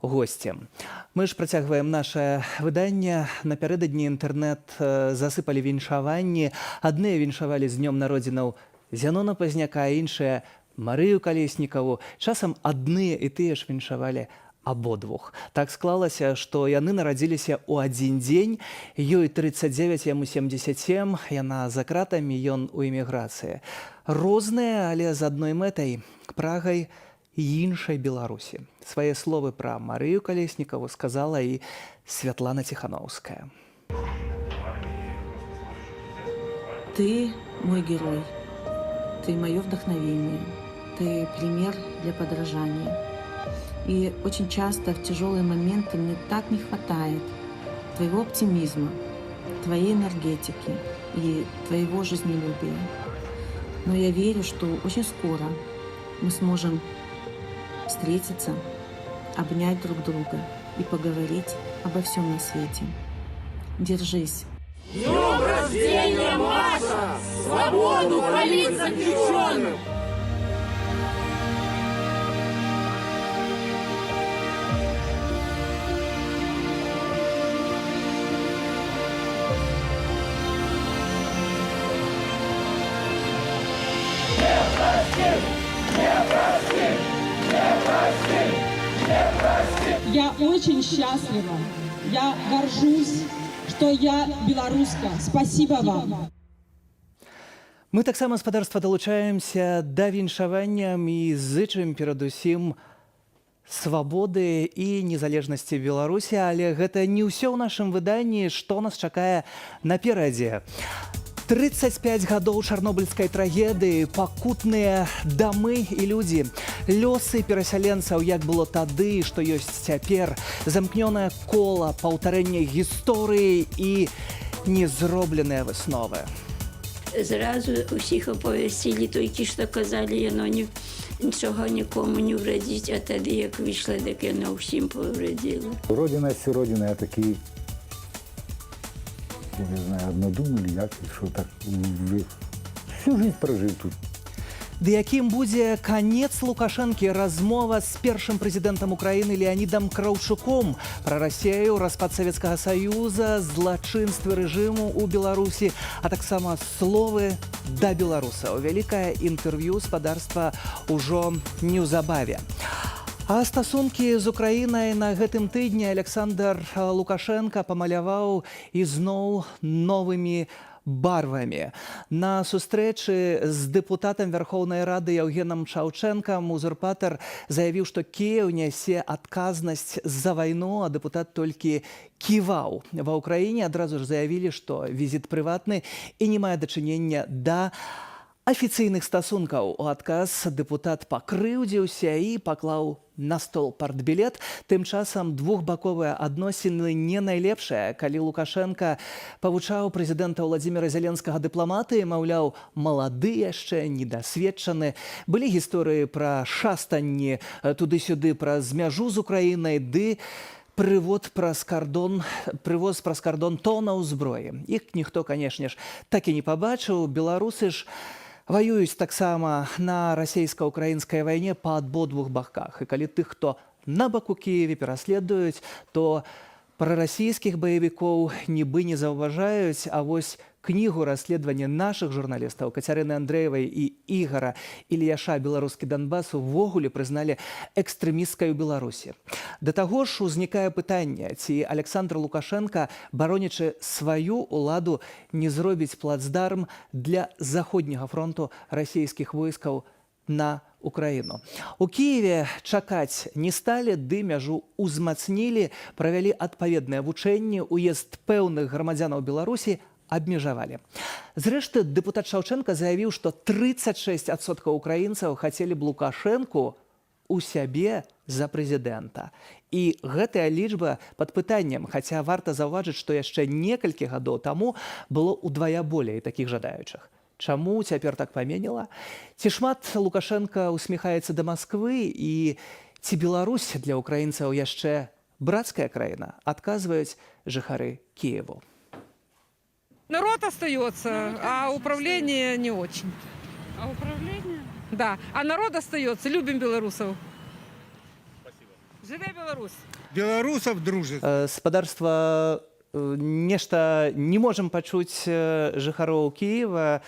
госцем. Мы ж працягваем наше выданне. Напярэдадні інтэрнэт засыпалі віншаванні. Адныя віншавалі з днём народзінаў Зянона Пазняка, іншыя Марыю Калеснікаву. Часам адныя і тыя ж віншавалі абодвух. Так склалася, што яны нарадзіліся ў адзін дзень. Ёй 39, яму 77, яна за кратамі, ён у эміграцыі. Розныя, але з адной мэтай — прагай іншай Беларусі. Свае словы пра Марыю Калеснікаву сказала і Святлана Ціханоўская. Ты мой герой. Ты мое вдохновение. Ты пример для подражания. И очень часто в тяжелые моменты мне так не хватает твоего оптимизма, твоей энергетики и твоего жизнелюбия. Но я верю, что очень скоро мы сможем встретиться, обнять друг друга и поговорить обо всем на свете. Держись. Днем рождения, Маша! Свободу политзаключенным! Не простим! Не простим! Не простим! Не простим! Я очень счастлива. Я горжусь, что я белоруска. Спасибо вам. Мы таксама, спадарства, далучаемся да віншавання і зычым перадусім Свабоды і незалежнасці Беларусі, але гэта не ўсё ў нашым выданні, што нас чакае наперадзе. 35 гадоў чарнобыльскай трагедыі, пакутныя дамы і людзі, лёсы перасяленцаў, як было тады, што ёсць цяпер, замкнёнае кола, паўтарэнне гісторыі і незробленыя высновы. Зразу усіх оповестили, толькі што казалі, яно ні, нічога нікому не вредить, а тады, як выйшла, так яно ўсім повредило. Родина есть Родина, я такий, ну, не знаю, однодум или як, що так всю жизнь прожив тут. Ды якім будзе канец Лукашэнкі, размова з першым прэзідэнтам Украіны Леанідам Краўчуком пра Расею, распад Савецкага Саюза, злачынствы рэжыму ў Беларусі, а таксама словы да беларусаў. Вялікае інтэрв'ю, спадарства, ўжо неўзабаве. А стасункі з Украінай на гэтым тыдні Аляксандр Лукашэнка памаляваў ізноў новымі барвамі. На сустрэчы з дэпутатам Вярхоўнай Рады Яўгенам Шаўчэнкам узурпатар заявіў, што Кіеў нясе адказнасць за вайну, а дэпутат толькі ківаў. Ва Ўкраіне адразу ж заявілі, што візіт прыватны і не мае дачынення да афіцыйных стасункаў. У адказ дэпутат пакрыўдзіўся і паклаў на стол партбілет. Тым часам двухбаковыя адносіны не найлепшыя. Калі Лукашэнка павучаў прэзідэнта Уладзіміра Зяленскага дыпламатыі, маўляў, малады яшчэ, недасведчаны. Былі гісторыі пра шастанні туды-сюды праз мяжу з Украінай, ды прывоз праз кардон тонаў зброі. Іх ніхто, канешне ж, так і не пабачыў. Беларусы ж ваююць таксама на расійска-украінскай вайне па абодвух баках. І калі тых, хто на баку Кіеве, пераследуюць, то прарасійскіх баевікоў нібы не заўважаюць, а вось кнігу расследавання нашых журналістаў Кацярыны Андрэевай і Ігара Ільяша «Беларускі Донбас» увогуле прызналі экстрэмісцкай у Беларусі. Да таго ж узнікае пытанне, ці Аляксандр Лукашэнка, баронячы сваю ўладу, не зробіць плацдарм для заходняга фронту расійскіх войскаў на Украіну. У Кіеве чакаць не сталі, ды мяжу ўзмацнілі, правялі адпаведныя вучэнні, уезд пэўных грамадзянаў Беларусі абмежавалі. Зрэшты, дэпутат Шаўчэнка заявіў, што 36% украінцаў хацелі б Лукашэнку у сябе за прэзідэнта. І гэтая лічба пад пытаннем, хаця варта заўважыць, што яшчэ некалькі гадоў таму было ўдвая болей такіх жадаючых. Чаму цяпер так паменела? Ці шмат Лукашэнка усміхаецца да Масквы і ці Беларусь для украінцаў яшчэ брацкая краіна, адказваюць жыхары Кіеву. Народ остается, а управление не очень. А управление? Да, а народ остается. Любим белорусов. Спасибо. Жыве Беларусь! Белорусов дружит. Спадарства, нешта не можам пачуць жыхароў Кіева,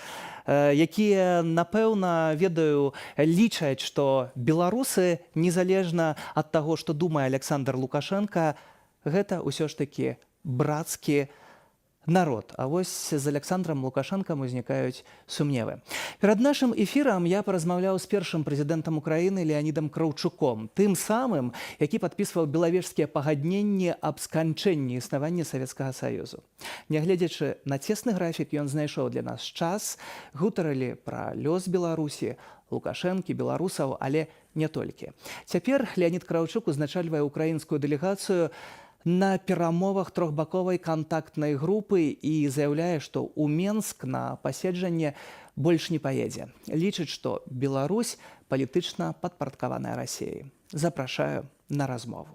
якія, напэўна, ведаю, лічаць, што беларусы, незалежна ад таго, што думае Аляксандр Лукашэнка, гэта ўсё ж такі брацкі народ. А вось з Аляксандрам Лукашэнкам узнікаюць сумневы. Перад нашым эфірам я паразмаўляў з першым прэзідэнтам Украіны Леанідам Краўчуком, тым самым, які падпісваў белавежскія пагадненні аб сканчэнні існавання Савецкага Саюзу. Нягледзячы на цесны графік, ён знайшоў для нас час, гутарылі пра лёс Беларусі, Лукашэнкі, беларусаў, але не толькі. Цяпер Леанід Краўчук узначальвае украінскую дэлегацыю на перамовах трохбаковай кантактнай групы і заяўляе, што ў Менск на паседжанне больш не паедзе. Лічыць, што Беларусь палітычна падпарадкаваная Расеі. Запрашаю на размову.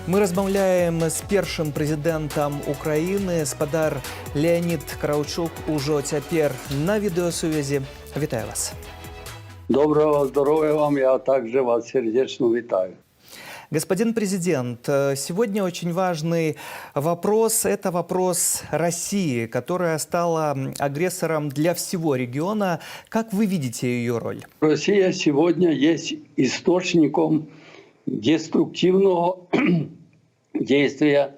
Мы размаўляем з першым прэзідэнтам Украіны, спадар Леанід Краўчук ужо цяпер на відэасувязі. Вітаю вас. Доброго здоровья вам, я также вас сердечно вітаю. Господин президент, сегодня очень важный вопрос – это вопрос России, которая стала агрессором для всего региона. Как вы видите ее роль? Россия сегодня есть источником деструктивного действия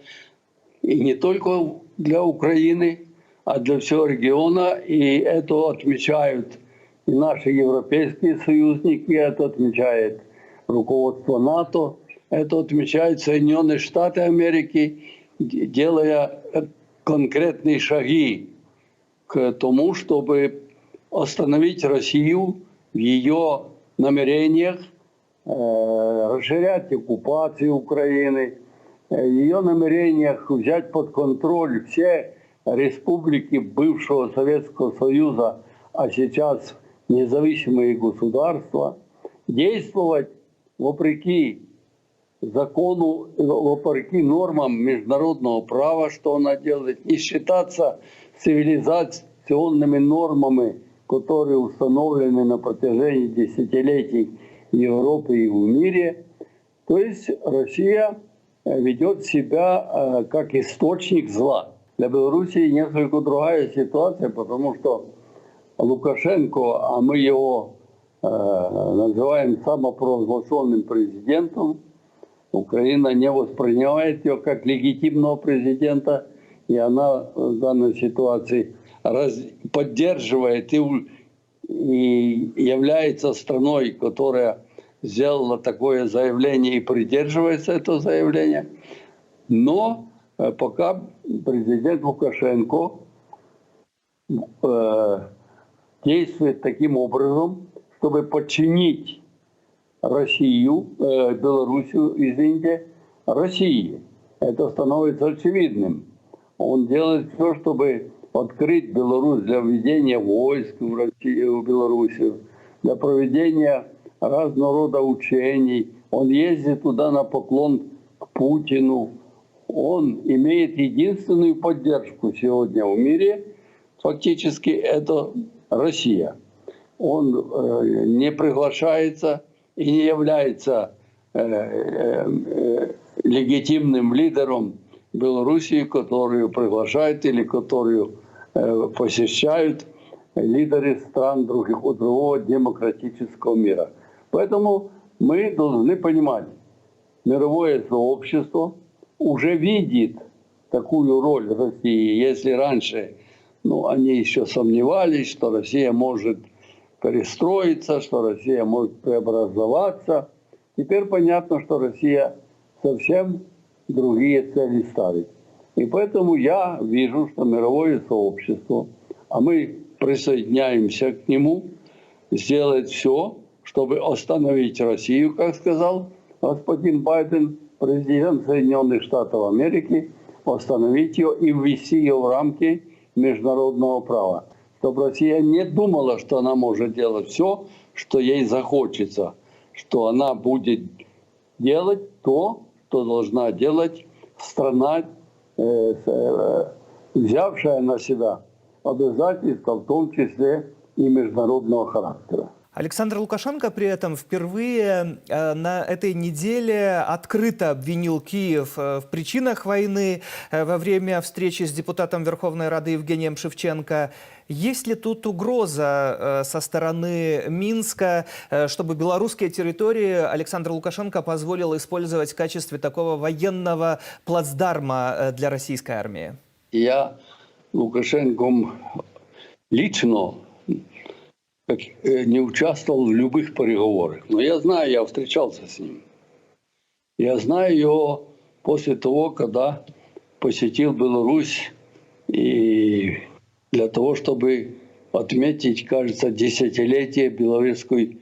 и не только для Украины, а для всего региона. И это отмечают И наши европейские союзники, это отмечает руководство НАТО, это отмечают Соединенные Штаты Америки, делая конкретные шаги к тому, чтобы остановить Россию в ее намерениях расширять оккупацию Украины, ее намерениях взять под контроль все республики бывшего Советского Союза, а сейчас независимые государства, действовать вопреки закону, вопреки нормам международного права, что она делает, не считаться цивилизационными нормами, которые установлены на протяжении десятилетий в Европе и в мире. То есть Россия ведет себя как источник зла. Для Белоруссии несколько другая ситуация, потому что Лукашенко, а мы его называем самопровозглашенным президентом, Украина не воспринимает его как легитимного президента, и она в данной ситуации поддерживает и является страной, которая сделала такое заявление и придерживается этого заявления. Но пока президент Лукашенко действует таким образом, чтобы подчинить Россию, Белоруссию, извините, России. Это становится очевидным. Он делает все, чтобы открыть Беларусь для введения войск в Россию, в Белоруссию, для проведения разного рода учений. Он ездит туда на поклон к Путину. Он имеет единственную поддержку сегодня в мире, фактически, это Россия. Он не приглашается и не является легитимным лидером Белоруссии, которую приглашают или которую посещают лидеры стран другого демократического мира. Поэтому мы должны понимать, мировое сообщество уже видит такую роль России. Если раньше, ну, они еще сомневались, что Россия может перестроиться, что Россия может преобразоваться, теперь понятно, что Россия совсем другие цели ставит. И поэтому я вижу, что мировое сообщество, а мы присоединяемся к нему, сделает все, чтобы остановить Россию, как сказал господин Байден, президент Соединенных Штатов Америки, остановить ее и ввести ее в рамки международного права. Чтобы Россия не думала, что она может делать все, что ей захочется, что она будет делать то, что должна делать страна, взявшая на себя обязательства, в том числе и международного характера. Александр Лукашенко при этом впервые на этой неделе открыто обвинил Киев в причинах войны во время встречи с депутатом Верховной Рады Евгением Шевченко. Есть ли тут угроза со стороны Минска, чтобы белорусские территории Александр Лукашенко позволил использовать в качестве такого военного плацдарма для российской армии? Я Лукашенком лично не участвовал в любых переговорах. Но я знаю, я встречался с ним. Я знаю его после того, когда посетил Беларусь и для того, чтобы отметить, кажется, десятилетие Беловежской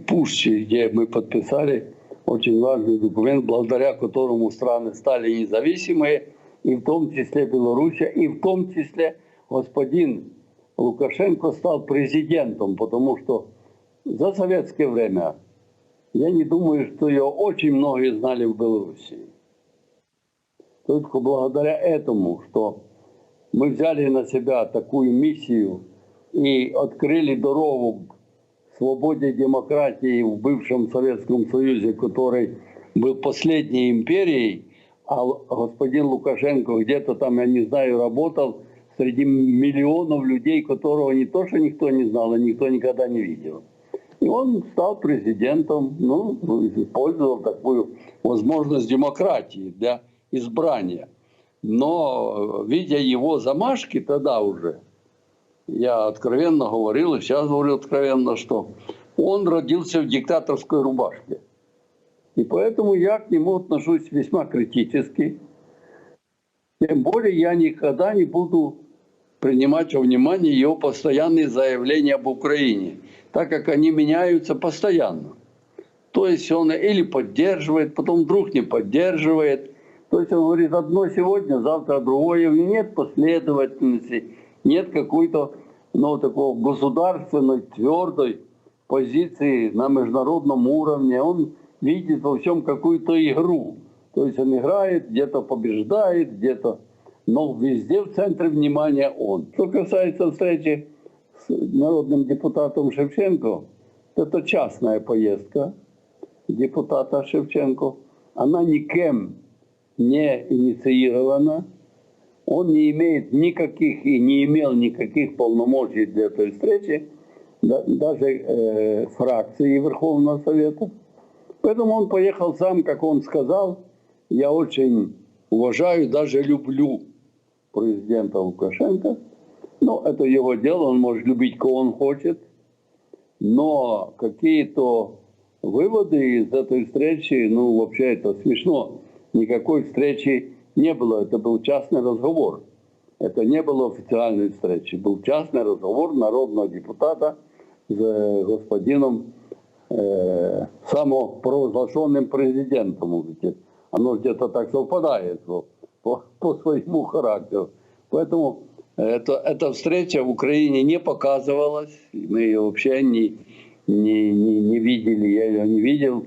пущи, где мы подписали очень важный документ, благодаря которому страны стали независимые, и в том числе Белоруссия, и в том числе господин Лукашенко стал президентом, потому что за советское время я не думаю, что ее очень многие знали в Белоруссии. Только благодаря этому, что мы взяли на себя такую миссию и открыли дорогу к свободе демократии в бывшем Советском Союзе, который был последней империей, а господин Лукашенко где-то там, я не знаю, работал среди миллионов людей, которого не то, что никто не знал, а никто никогда не видел. И он стал президентом, ну, использовал такую возможность демократии для избрания. Но, видя его замашки тогда уже, Я откровенно говорил, и сейчас говорю откровенно, что он родился в диктаторской рубашке. И поэтому я к нему отношусь весьма критически. Тем более я никогда не буду принимать во внимание его постоянные заявления об Украине, так как они меняются постоянно. То есть он или поддерживает, потом вдруг не поддерживает. То есть он говорит одно сегодня, завтра другое. Нет последовательности, нет какой-то, ну, такого государственной, твердой позиции на международном уровне. Он видит во всем какую-то игру. То есть он играет, где-то побеждает, где-то, но везде в центре внимания он. Что касается встречи с народным депутатом Шевченко, это частная поездка депутата Шевченко. Она никем не инициирована. Он не имеет никаких и не имел никаких полномочий для этой встречи, даже фракции Верховного Совета. Поэтому он поехал сам, как он сказал. Я очень уважаю, даже люблю президента Лукашенко. Но это его дело, он может любить, кого он хочет. Но какие-то выводы из этой встречи, ну, вообще это смешно. Никакой встречи не было, это был частный разговор. Это не было официальной встречи. Был частный разговор народного депутата с господином самопровозглашенным президентом. Оно где-то так совпадает по своему характеру. Поэтому эта встреча в Украине не показывалась. Мы ее вообще не видели. Я ее не видел.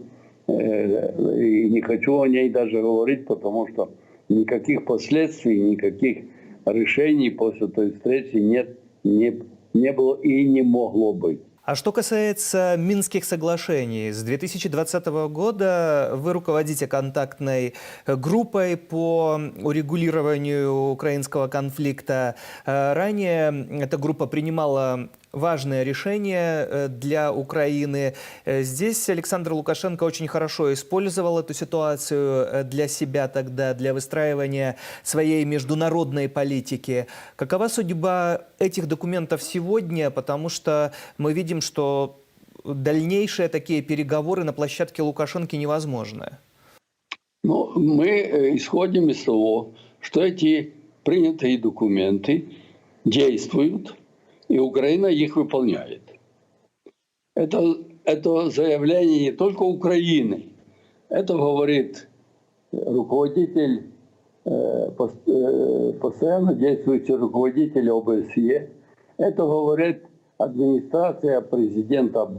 И не хочу о ней даже говорить, потому что никаких последствий, никаких решений после той встречи нет, не было и не могло быть. А что касается Минских соглашений, с 2020 года вы руководите контактной группой по урегулированию украинского конфликта. Ранее эта группа принимала важное решение для Украины. Здесь Александр Лукашенко очень хорошо использовал эту ситуацию для себя тогда, для выстраивания своей международной политики. Какова судьба этих документов сегодня? Потому что мы видим, что дальнейшие такие переговоры на площадке Лукашенко невозможны. Ну, мы исходим из того, что эти принятые документы действуют, и Украина их выполняет. Это заявление не только Украины. Это говорит руководитель, постоянно действующий руководитель ОБСЕ. Это говорит администрация президента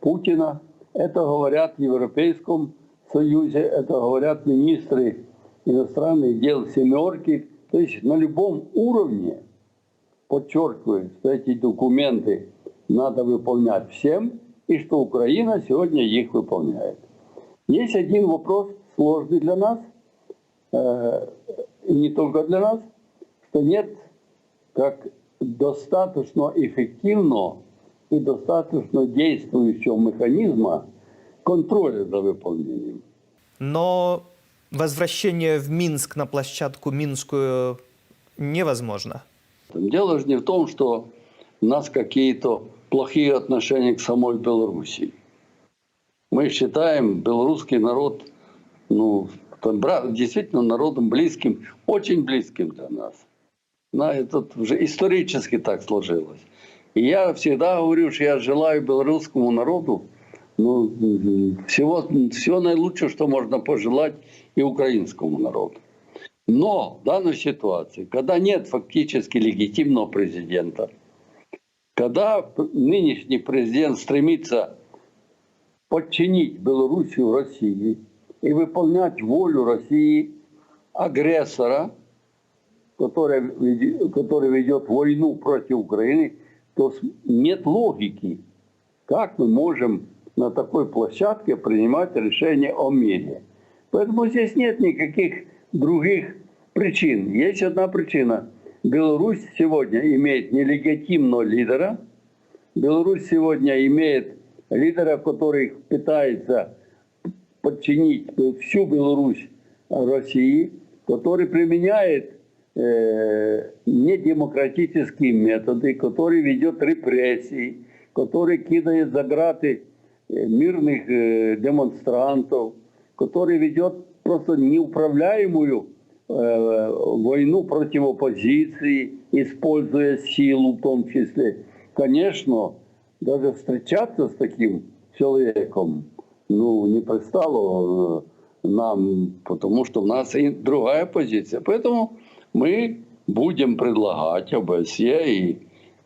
Путина. Это говорят в Европейском Союзе. Это говорят министры иностранных дел «семерки». То есть на любом уровне подчеркиваю, что эти документы надо выполнять всем, и что Украина сегодня их выполняет. Есть один вопрос сложный для нас, и не только для нас, что нет как достаточно эффективного и достаточно действующего механизма контроля за выполнением. Но возвращение в Минск на площадку Минскую невозможно. Дело же не в том, что у нас какие-то плохие отношения к самой Белоруссии. Мы считаем белорусский народ, ну, действительно народом близким, очень близким для нас. Это уже исторически так сложилось. И я всегда говорю, что я желаю белорусскому народу, ну, всего наилучшего, что можно пожелать и украинскому народу. Но в данной ситуации, когда нет фактически легитимного президента, когда нынешний президент стремится подчинить Белоруссию России и выполнять волю России, агрессора, который ведет войну против Украины, то нет логики, как мы можем на такой площадке принимать решение о мире. Поэтому здесь нет никаких других причин. Есть одна причина. Беларусь сегодня имеет нелегитимного лидера. Беларусь сегодня имеет лидера, который пытается подчинить всю Беларусь России, который применяет недемократические методы, который ведет репрессии, который кидает за граты мирных демонстрантов, который ведет просто неуправляемую войну против оппозиции, используя силу в том числе. Конечно, даже встречаться с таким человеком, ну, не пристало нам, потому что у нас и другая позиция. Поэтому мы будем предлагать ОБСЕ и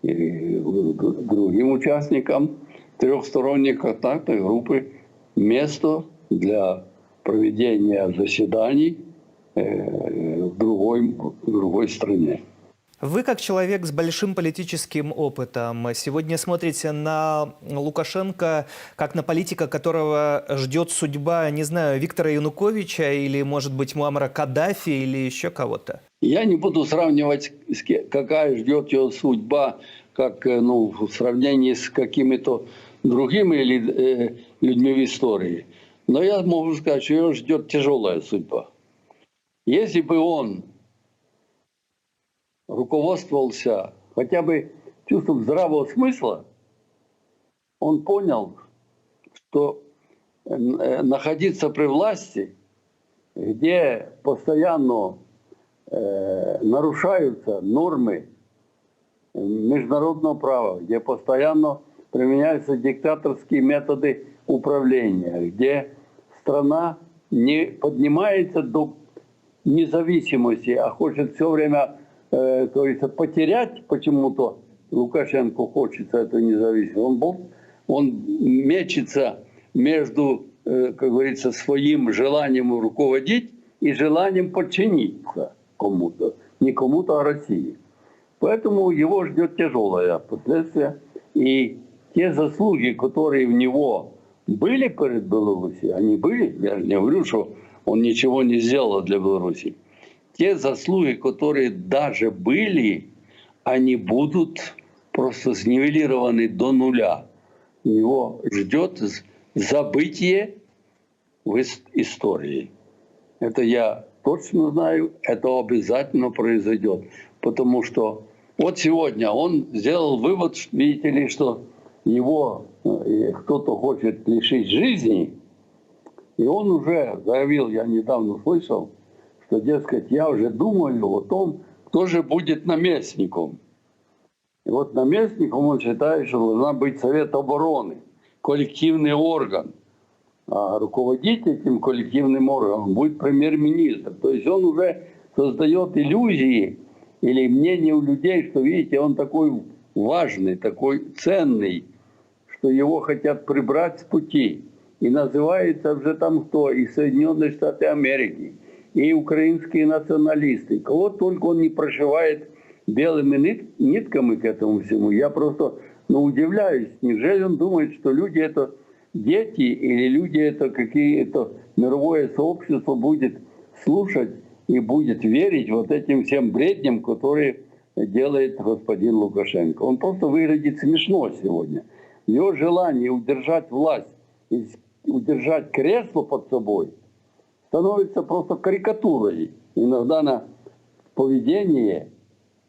другим участникам трехсторонней контактной группы место для проведения заседаний в другой стране. Вы, как человек с большим политическим опытом, сегодня смотрите на Лукашенко как на политика, которого ждет судьба, не знаю, Виктора Януковича или, может быть, Муаммара Каддафи или еще кого-то? Я не буду сравнивать, какая ждет его судьба, как ну, в сравнении с какими-то другими людьми в истории. Но я могу сказать, что его ждет тяжелая судьба. Если бы он руководствовался хотя бы чувством здравого смысла, он понял, что находиться при власти, где постоянно нарушаются нормы международного права, где постоянно применяются диктаторские методы управления, где страна не поднимается до независимости, а хочет все время, как говорится, потерять почему-то. Лукашенко хочется эту независимость. Он мечется между, как говорится, своим желанием руководить и желанием подчиниться кому-то. Не кому-то, а России. Поэтому его ждет тяжелое последствие. И те заслуги, которые у него были перед Белоруссией, они были, я же не говорю, что он ничего не сделал для Беларуси. Те заслуги, которые даже были, они будут просто снивелированы до нуля. Его ждет забытие в истории. Это я точно знаю, это обязательно произойдет. Потому что вот сегодня он сделал вывод, видите ли, что его кто-то хочет лишить жизни, и он уже заявил, я недавно слышал, что, дескать, я уже думаю о том, кто же будет наместником. И вот наместником он считает, что должна быть Совет обороны, коллективный орган. А руководить этим коллективным органом будет премьер-министр. То есть он уже создает иллюзии или мнение у людей, что, видите, он такой важный, такой ценный, что его хотят прибрать с пути. И называется уже там кто? И Соединенные Штаты Америки, и украинские националисты. Кого только он не прошивает белыми нитками к этому всему. Я просто, ну, удивляюсь. Неужели он думает, что люди это дети или люди это какие-то мировое сообщество будет слушать и будет верить вот этим всем бредням, которые делает господин Лукашенко? Он просто выглядит смешно сегодня. Его желание удержать власть и удержать кресло под собой становится просто карикатурой. Иногда на поведение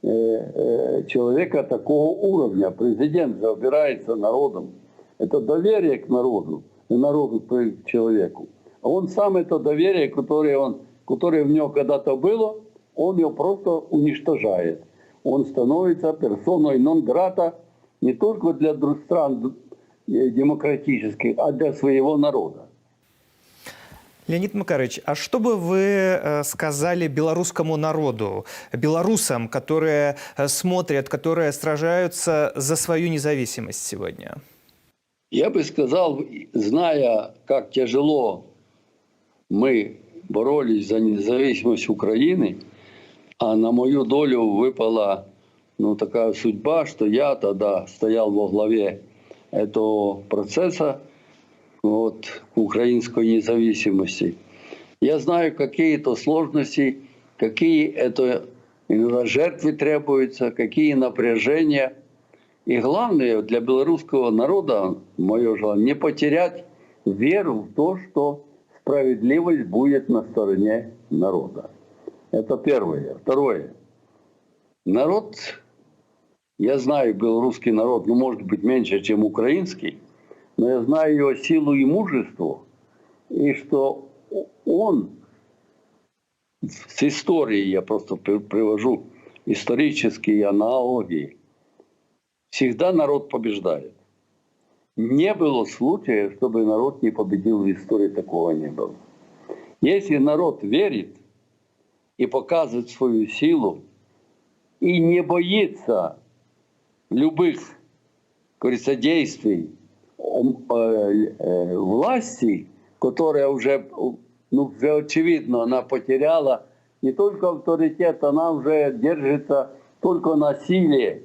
человека такого уровня. Президент же выбирается народом. Это доверие к народу, и народу к человеку. А он сам это доверие, которое в нем когда-то было, он его просто уничтожает. Он становится персоной нон-грата не только для стран демократических, а для своего народа. Леонид Макарович, а что бы вы сказали белорусскому народу, белорусам, которые смотрят, которые сражаются за свою независимость сегодня? Я бы сказал, зная, как тяжело мы боролись за независимость Украины, а на мою долю выпала, ну, такая судьба, что я тогда стоял во главе этого процесса, вот, украинской независимости. Я знаю, какие это сложности, какие это иногда жертвы требуются, какие напряжения. И главное для белорусского народа, мое желание, не потерять веру в то, что справедливость будет на стороне народа. Это первое. Второе. Народ, я знаю белорусский народ, ну, может быть, меньше, чем украинский, но я знаю его силу и мужество, и что он с историей, я просто привожу исторические аналогии, всегда народ побеждает. Не было случая, чтобы народ не победил в истории, такого не было. Если народ верит и показывает свою силу, и не боится любых, как говорится, действий власти, которая уже, ну, уже очевидно, она потеряла не только авторитет, она уже держится только на силе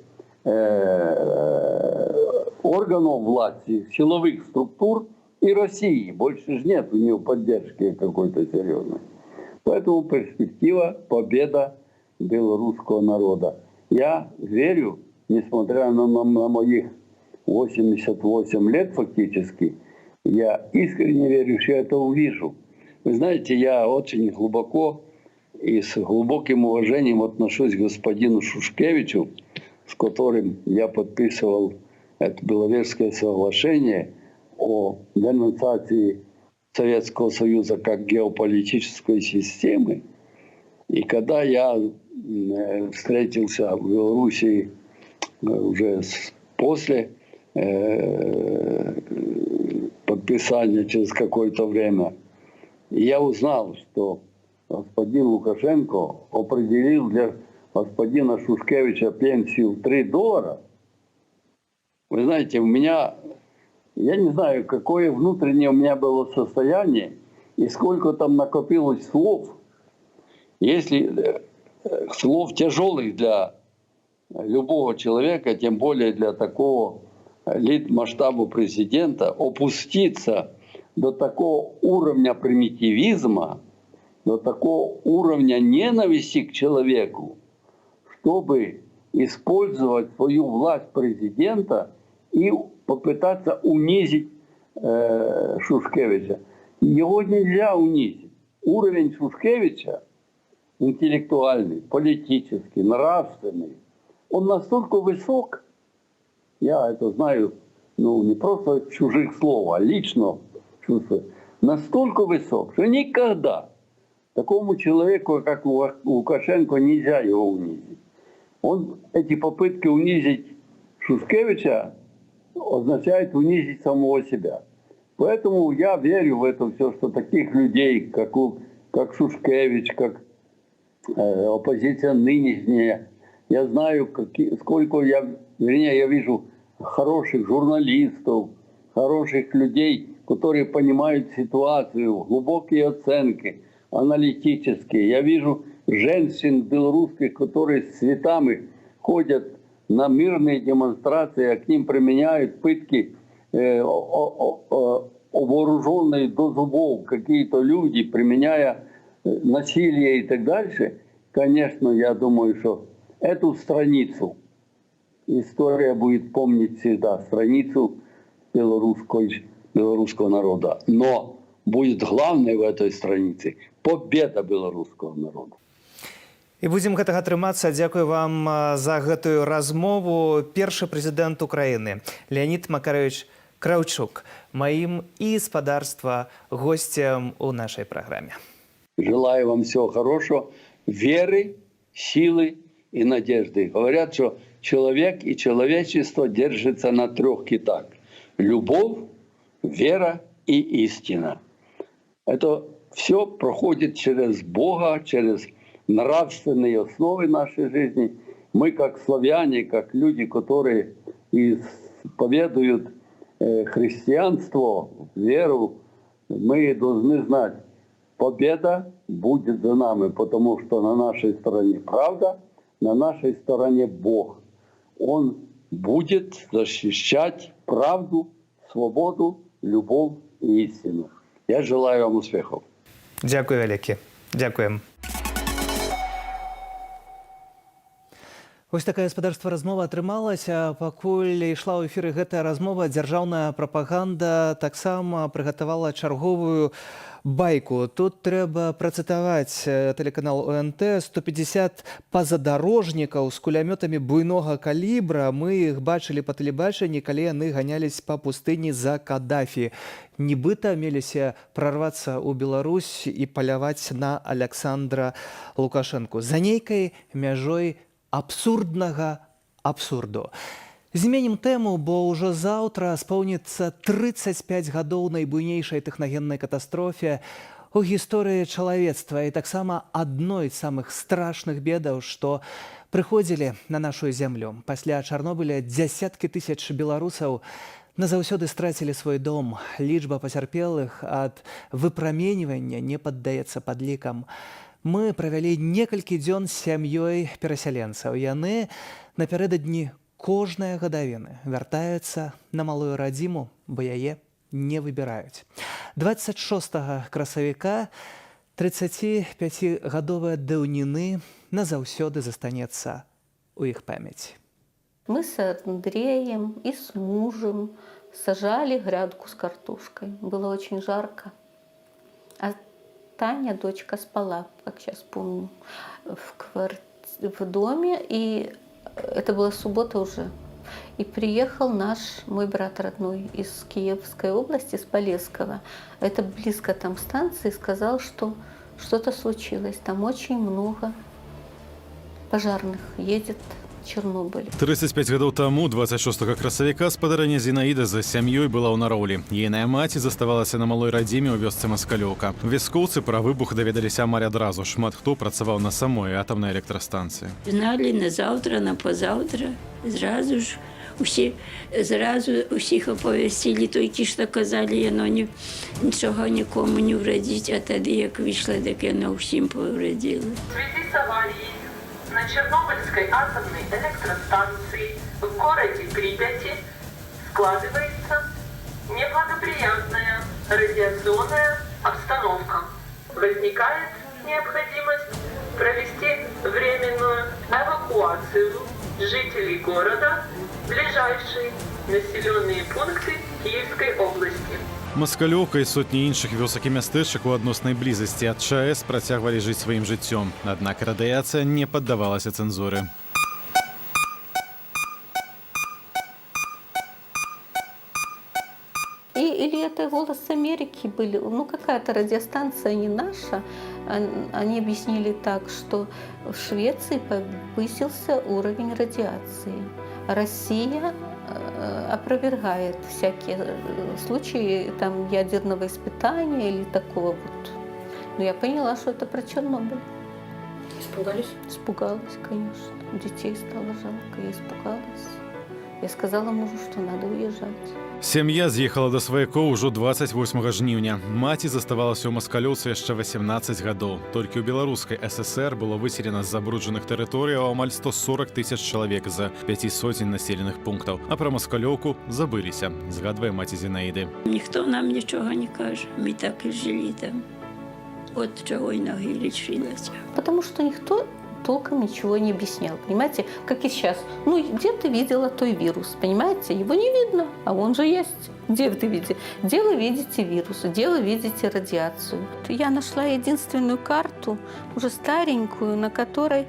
органов власти, силовых структур и России. Больше же нет у нее поддержки какой-то серьезной. Поэтому перспектива — победа белорусского народа. Я верю, несмотря на моих 88 лет фактически, я искренне верю, что я это увижу. Вы знаете, я очень глубоко и с глубоким уважением отношусь к господину Шушкевичу, с которым я подписывал это Беловежское соглашение о денонсации Советского Союза как геополитической системы. И когда я встретился в Белоруссии уже после подписания через какое-то время, я узнал, что господин Лукашенко определил для господина Шушкевича пенсию в $3. Вы знаете, у меня, я не знаю, какое внутреннее у меня было состояние и сколько там накопилось слов, если слов тяжелых для любого человека, тем более для такого масштаба президента, опуститься до такого уровня примитивизма, до такого уровня ненависти к человеку, чтобы использовать свою власть президента и попытаться унизить Шушкевича. Его нельзя унизить. Уровень Шушкевича интеллектуальный, политический, нравственный, он настолько высок, я это знаю, ну, не просто чужих слов, а лично чувствую, настолько высок, что никогда такому человеку, как Лукашенко, нельзя его унизить. Он, эти попытки унизить Шушкевича означает унизить самого себя. Поэтому я верю в это все, что таких людей, как Шушкевич, как оппозиция нынешняя, я знаю, сколько я, вернее, я вижу хороших журналистов, хороших людей, которые понимают ситуацию, глубокие оценки, аналитические. Я вижу женщин белорусских, которые с цветами ходят на мирные демонстрации, а к ним применяют пытки, вооруженные до зубов какие-то люди, применяя насилие и так дальше. Конечно, я думаю, что эту страницу история будет помнить всегда, страницу белорусского народа. Но будет главное в этой странице победа белорусского народа. І будзем гэтага трымацца. Дзякую вам за гэтую размову. Першы прэзідэнт Украіны Леанід Макаровіч Краўчук маім і спадарства госцем у нашай праграме. Желаю вам всего хорошего, веры, силы и надежды. Говорят, что человек и человечество держится на трех китах: любовь, вера и истина. Это все проходит через Бога, через нравственные основы нашей жизни. Мы, как славяне, как люди, которые исповедуют христианство, веру, мы должны знать, победа будет за нами, потому что на нашей стороне правда, на нашей стороне Бог. Он будет защищать правду, свободу, любовь и истину. Я желаю вам успехов. Дзякуй вялікі. Дзякуем. Вось такая, гаспадарства, размова атрымалася. Пакуль ішла ў эфіры гэтая размова, дзяржаўная прапаганда таксама прыгатавала чарговую байку. Тут трэба працытаваць тэлеканал ОНТ: 150 пазадарожнікаў з кулямётамі буйнога калібра. Мы іх бачылі па тэлебачанні, калі яны ганялись па пустыні за Кадафі. Нібыта меліся прарвацца ў Беларусь і паляваць на Аляксандра Лукашэнку. За нейкай мяжой абсурднага абсурду. Зменім тэму, бо ўжо заўтра споўніцца 35 гадоў найбуйнейшай тэхнагеннай катастрофе у гісторыі чалавецтва і таксама адной з самых страшных бедаў, што прыходзілі на нашу зямлю. Пасля Чарнобыля дзясяткі тысяч беларусаў назаўсёды страцілі свой дом. Лічба пацярпелых ад выпраменьвання не паддаецца падлікам. Мы правялі некалькі дзён з сям'ёй перасяленцаў. Яны напярэдадні кожнай гадавіны вяртаюцца на малую радзіму, бо яе не выбіраюць. 26 красавіка 35-гадовая даўніны назаўсёды застанецца ў іх памяці. Мы с Андреем и с мужем сажали грядку с картошкой. Было очень жарко. А Таня, дочка, спала, как сейчас помню, в доме. И это была суббота уже. И приехал наш, мой брат родной из Киевской области, с Полесского. Это близко там станции, сказал, что что-то случилось. Там очень много пожарных едет в Чернобыль. 35 гадоў таму, 26 красавіка, спадарыня Зінаіда за сям'ёй была ў Нароўлі. Ейная маці заставалася на малой радзіме ў вёсцы Маскалёўка. Вяскоўцы пра выбух даведаліся амаль адразу. Шмат хто працаваў на самой атамнай электрастанцыі. Знали на завтра, на позавтра. Зразу ж усі, зразу усіх оповістили, тільки що казали, яно ні, нічого нікому не вредить, а тоді, як вийшло, так воно всім повредило. В связи с аварией на Чернобыльской атомной электростанции в городе Припяти складывается неблагоприятная радиационная обстановка. Возникает необходимость провести временную эвакуацию жителей города в ближайшие населенные пункты Киевской области. Маскалёўка і сотні іншых вёсак і мястэчак у адноснай блізасці ад ЧАЭС працягвалі жыць сваім жыццём. Аднак радыяцыя не паддавалася цэнзуры. Или это «Голос Америки» были, ну, какая-то радиостанция не наша. Они объяснили так, что в Швеции повысился уровень радиации. Россия опровергает всякие случаи там ядерного испытания или такого вот. Но я поняла, что это про Чернобыль. Испугались? Испугалась, конечно. Детей стало жалко, я испугалась. Я сказала мужу, что надо уезжать. Сям'я з'ехала да сваякоў ужо 28 жніўня. Маці заставалася ў Маскалёўцы яшчэ 18 гадоў. Толькі ў Беларускай ССР было выселена з забруджаных тэрыторыяў амаль 140 тысяч чалавек з пяці соцень населеных пунктаў. А пра Маскалёўку забыліся, згадвае маці Зінаіды. Ніхто нам нічого не каже. Ми так і жили там. От чого й ноги лишилася. Потому что никто толком ничего не объяснял, понимаете, как и сейчас. Ну, где ты видела той вирус, понимаете? Его не видно, а он же есть. Где вы видите? Где вы видите вирус? Где вы видите радиацию? Я нашла единственную карту, уже старенькую, на которой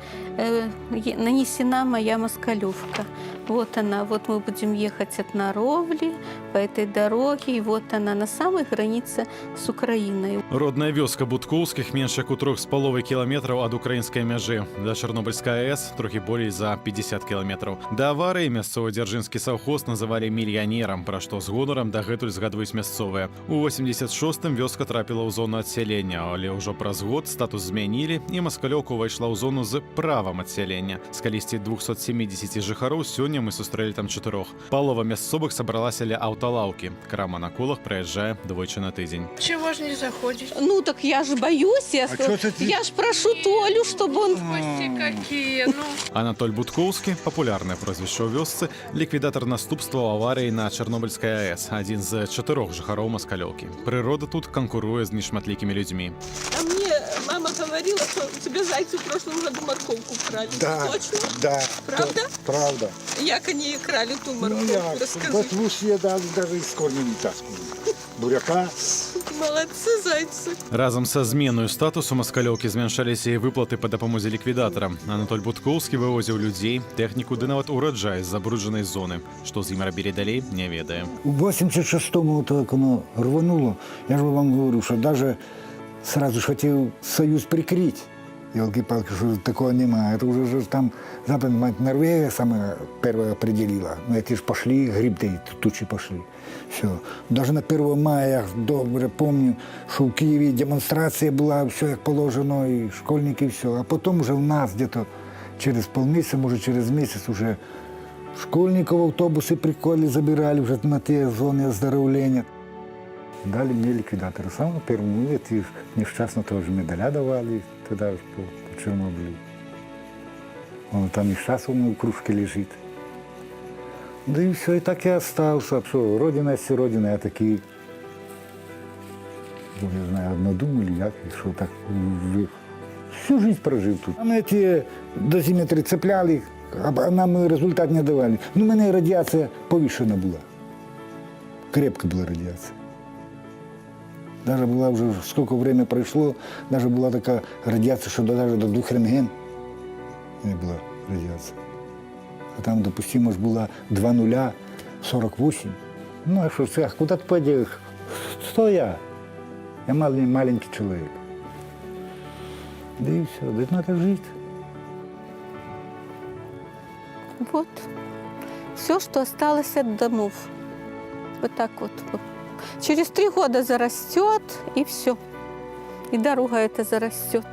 нанесена моя Москалевка. Вот она, вот мы будем ехать от Наровли по этой дороге, и вот она на самой границе с Украиной. Родная вёска Будкоўскіх менш як у 3,5 кіламетраў ад украінскай мяжы. Да Чарнобыльскай АЭС трохі болей за 50 кіламетраў. Да аварыі мясцовы дзяржынскі саўхоз называлі мільянерам, пра што з гонарам дагэтуль згадваюць мясцовыя. У 86-м вёска трапіла ў зону адсялення, але ўжо праз год статус змянілі, і Маскалёўка ўвайшла ў зону з правам адсялення. З калісьці 270 жыхароў сёння мы сустрэлі там чатырох. Палова мясцовых сабралася ля аўталаўкі. Крама на колах праязджае двойчы на тыдзень. Чего ж не заходишь? Ну так я же боюсь, А чё ты- я ж прошу Толю, чтобы он... Гости какие, ну. Анатоль Будкоўскі, папулярнае прозвішча ў вёсцы, ліквідатар наступстваў аварыі на Чарнобыльскай АЭС, адзін з чатырох жыхароў Маскалёўкі. Прырода тут канкуруе з нешматлікімі людзьмі. А мне мама говорила, что тебя зайцы в прошлом году морковку крали. Да, Точно? да. Правда? Правда. Як они крали ту Ну, морковку? як, Расскажи. ботву съедали, даже из корня не таскали. Буряка. Молодцы зайцы. Разам са зменаю статусу Маскалёўкі змяншаліся і выплаты па дапамозе ліквідатарам. Анатоль Буткоўскі вывозіў людзей, тэхніку ды нават ураджай з забруджанай зоны. Што з ім рабілі далей, не ведае. У 86-му вот так оно рвануло. Я же вам говорю, что даже сразу ж хотел Союз прикрыть. Елки-палки, что такого нема. Это уже же там Западная мать Норвегия самая первая определила. Ну, эти ж пошли, гриб тучи пошли. Все. Даже на 1 мая я добре помню, что в Киеве демонстрация была, все как положено, и школьники, все. А потом уже у нас где-то через полмесяца, может, через месяц уже школьников автобусы приколи забирали уже на те зоны оздоровления. Дали мне ликвидатора. Самому первому, эти несчастно тоже медаля давали тогда по Чернобылю. Он там и сейчас у меня в кружке лежит. Да и все, и так я остался. Все, родина есть родина, я такие, ну, не знаю, однодум или як, и что так, всю жизнь прожил тут. А мы эти дозиметры цепляли, а нам результат не давали. Ну, у меня радиация повышена была. Крепко была радиация. Даже была уже, сколько время прошло, даже была такая радиация, что даже до 2 рентген не была радиация. А там, допустимо, ж была 2,048. Ну, а что, а куда ты пойдешь? Что я? Я маленький, маленький человек. Да и все, да надо жить. Вот. Все, что осталось от домов. Вот так вот. Через 3 года зарастет, и все. И дорога эта зарастет.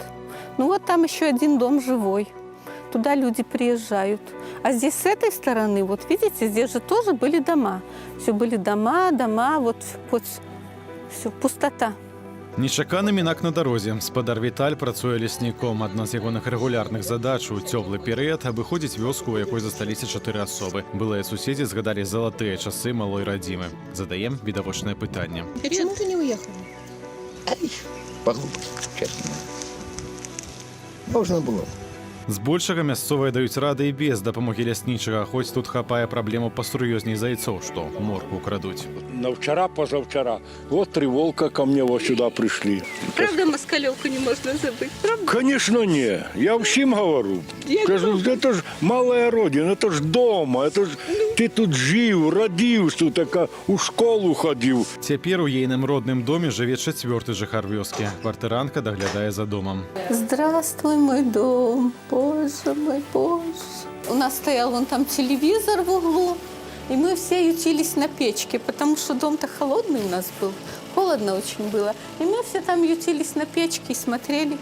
Ну вот там еще один дом живой. Туда люди приезжают. А здесь с этой стороны, вот видите, здесь же тоже были дома. Все были дома, дома, вот, вот все, пустота. Нечаканы мінак на дарозе. Спадар Віталь працуе лесніком. Адна з ягоных рэгулярных задач у цёплы перыяд абыходзіць вёску, у якой засталіся чатыры асобы. Былыя суседзі згадалі залатыя часы малой радзімы. Задаем відавочнае пытанне. Почему ты не уехали? По глупости, честно. Можно было. Збольшага мясцовыя даюць рады і без дапамогі ляснічага, хоць тут хапае праблему пасур'ёзней зайцоў, што моркву крадуць. На вчера, позавчера. Вот три волка ко мне вот сюда пришли. Правда, Москалевку не можно забыть, правда? Конечно, не. Я всем говорю. Я Кажу, это ж малая родина, это ж дома, это ж ты тут жив, родился, така, у школу ходил. Цяпер у ейным родным доме жыве чацвёрты жыхар вёскі. Кватарантка даглядае за домам. Здравствуй, мой дом, боже мой, боже. У нас стоял вон там телевизор в углу, и мы все ютились на печке, потому что дом-то холодный у нас был, холодно очень было. И мы все там ютились на печке и смотрели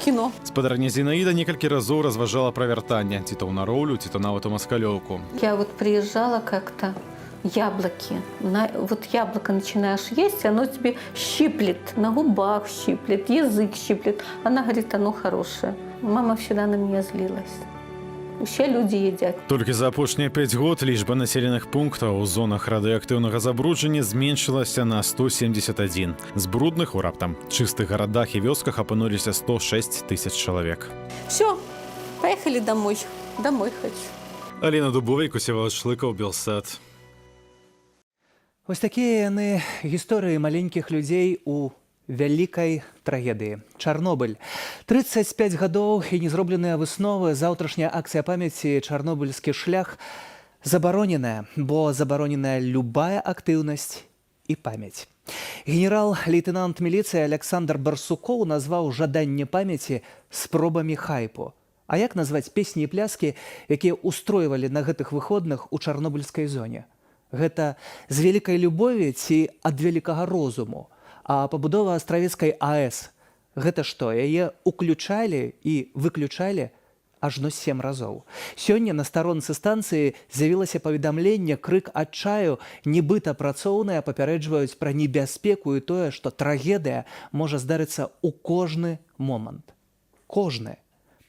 кино. Спадарня Зінаіда некалькі разоў разважала пра вяртанне, ці то ў Нароўлю, ці то нават у Маскалёўку. Я вот приезжала как-то, яблоки. Вот яблоко начинаешь есть, оно тебе щиплет, на губах щиплет, язык щиплет. Она говорит, оно хорошее. Мама всегда на меня злилась. Все люди едят. Толькі за апошнія 5 год лічба населеных пунктаў у зонах радыеактыўнага забруджання зменшылася на 171. З брудных у раптам чыстых гарадах і вёсках апынуліся 106 тысяч чалавек. Все, поехали домой. Домой хочу. Алена Дубовік, Усевалад Шлыкаў, Белсат. Вось такія яны, гісторыі маленькіх людзей у вялікай трагедыі. Чарнобыль. 35 гадоў і незробленыя высновы. Заўтрашняя акцыя памяці «Чарнобыльскі шлях» забароненая, бо забароненая любая актыўнасць і памяць. Генерал-лейтенант міліцыі Александр Барсукоў назваў жаданне памяці спробамі хайпу. А як назваць песні і пляскі, якія ўстройвалі на гэтых выходных у чарнобыльскай зоне? Гэта з вялікай любові ці ад вялікага розуму? А пабудова Астравецкай АЭС — гэта што, яе уключалі і выключалі ажно сем разоў? Сёння на старонцы станцыі з'явілася паведамленне, крык адчаю, нібыта працоўныя папярэджваюць пра небяспеку і тое, што трагедыя можа здарыцца ў кожны момант. Кожны.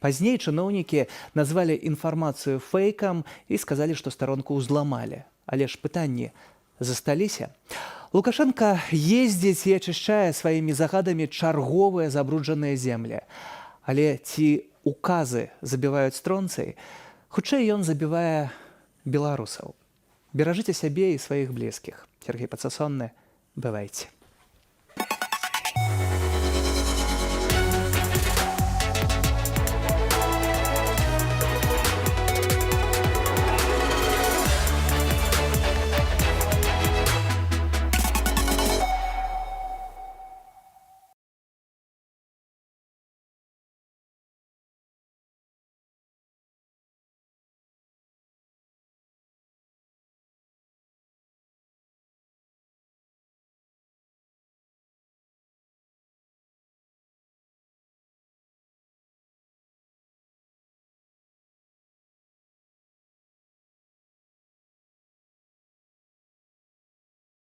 Пазней чыноўнікі назвалі інфармацыю фэйкам і сказалі, што старонку ўзламалі. Але ж пытанні засталіся. Лукашэнка ездзіць і ачышчае сваімі загадамі чарговыя забруджаныя землі. Але ці указы забіваюць стронцый, хутчэй ён забівае беларусаў. Беражыце сябе і сваіх блізкіх. Сяргей Пацасонны, бывайце.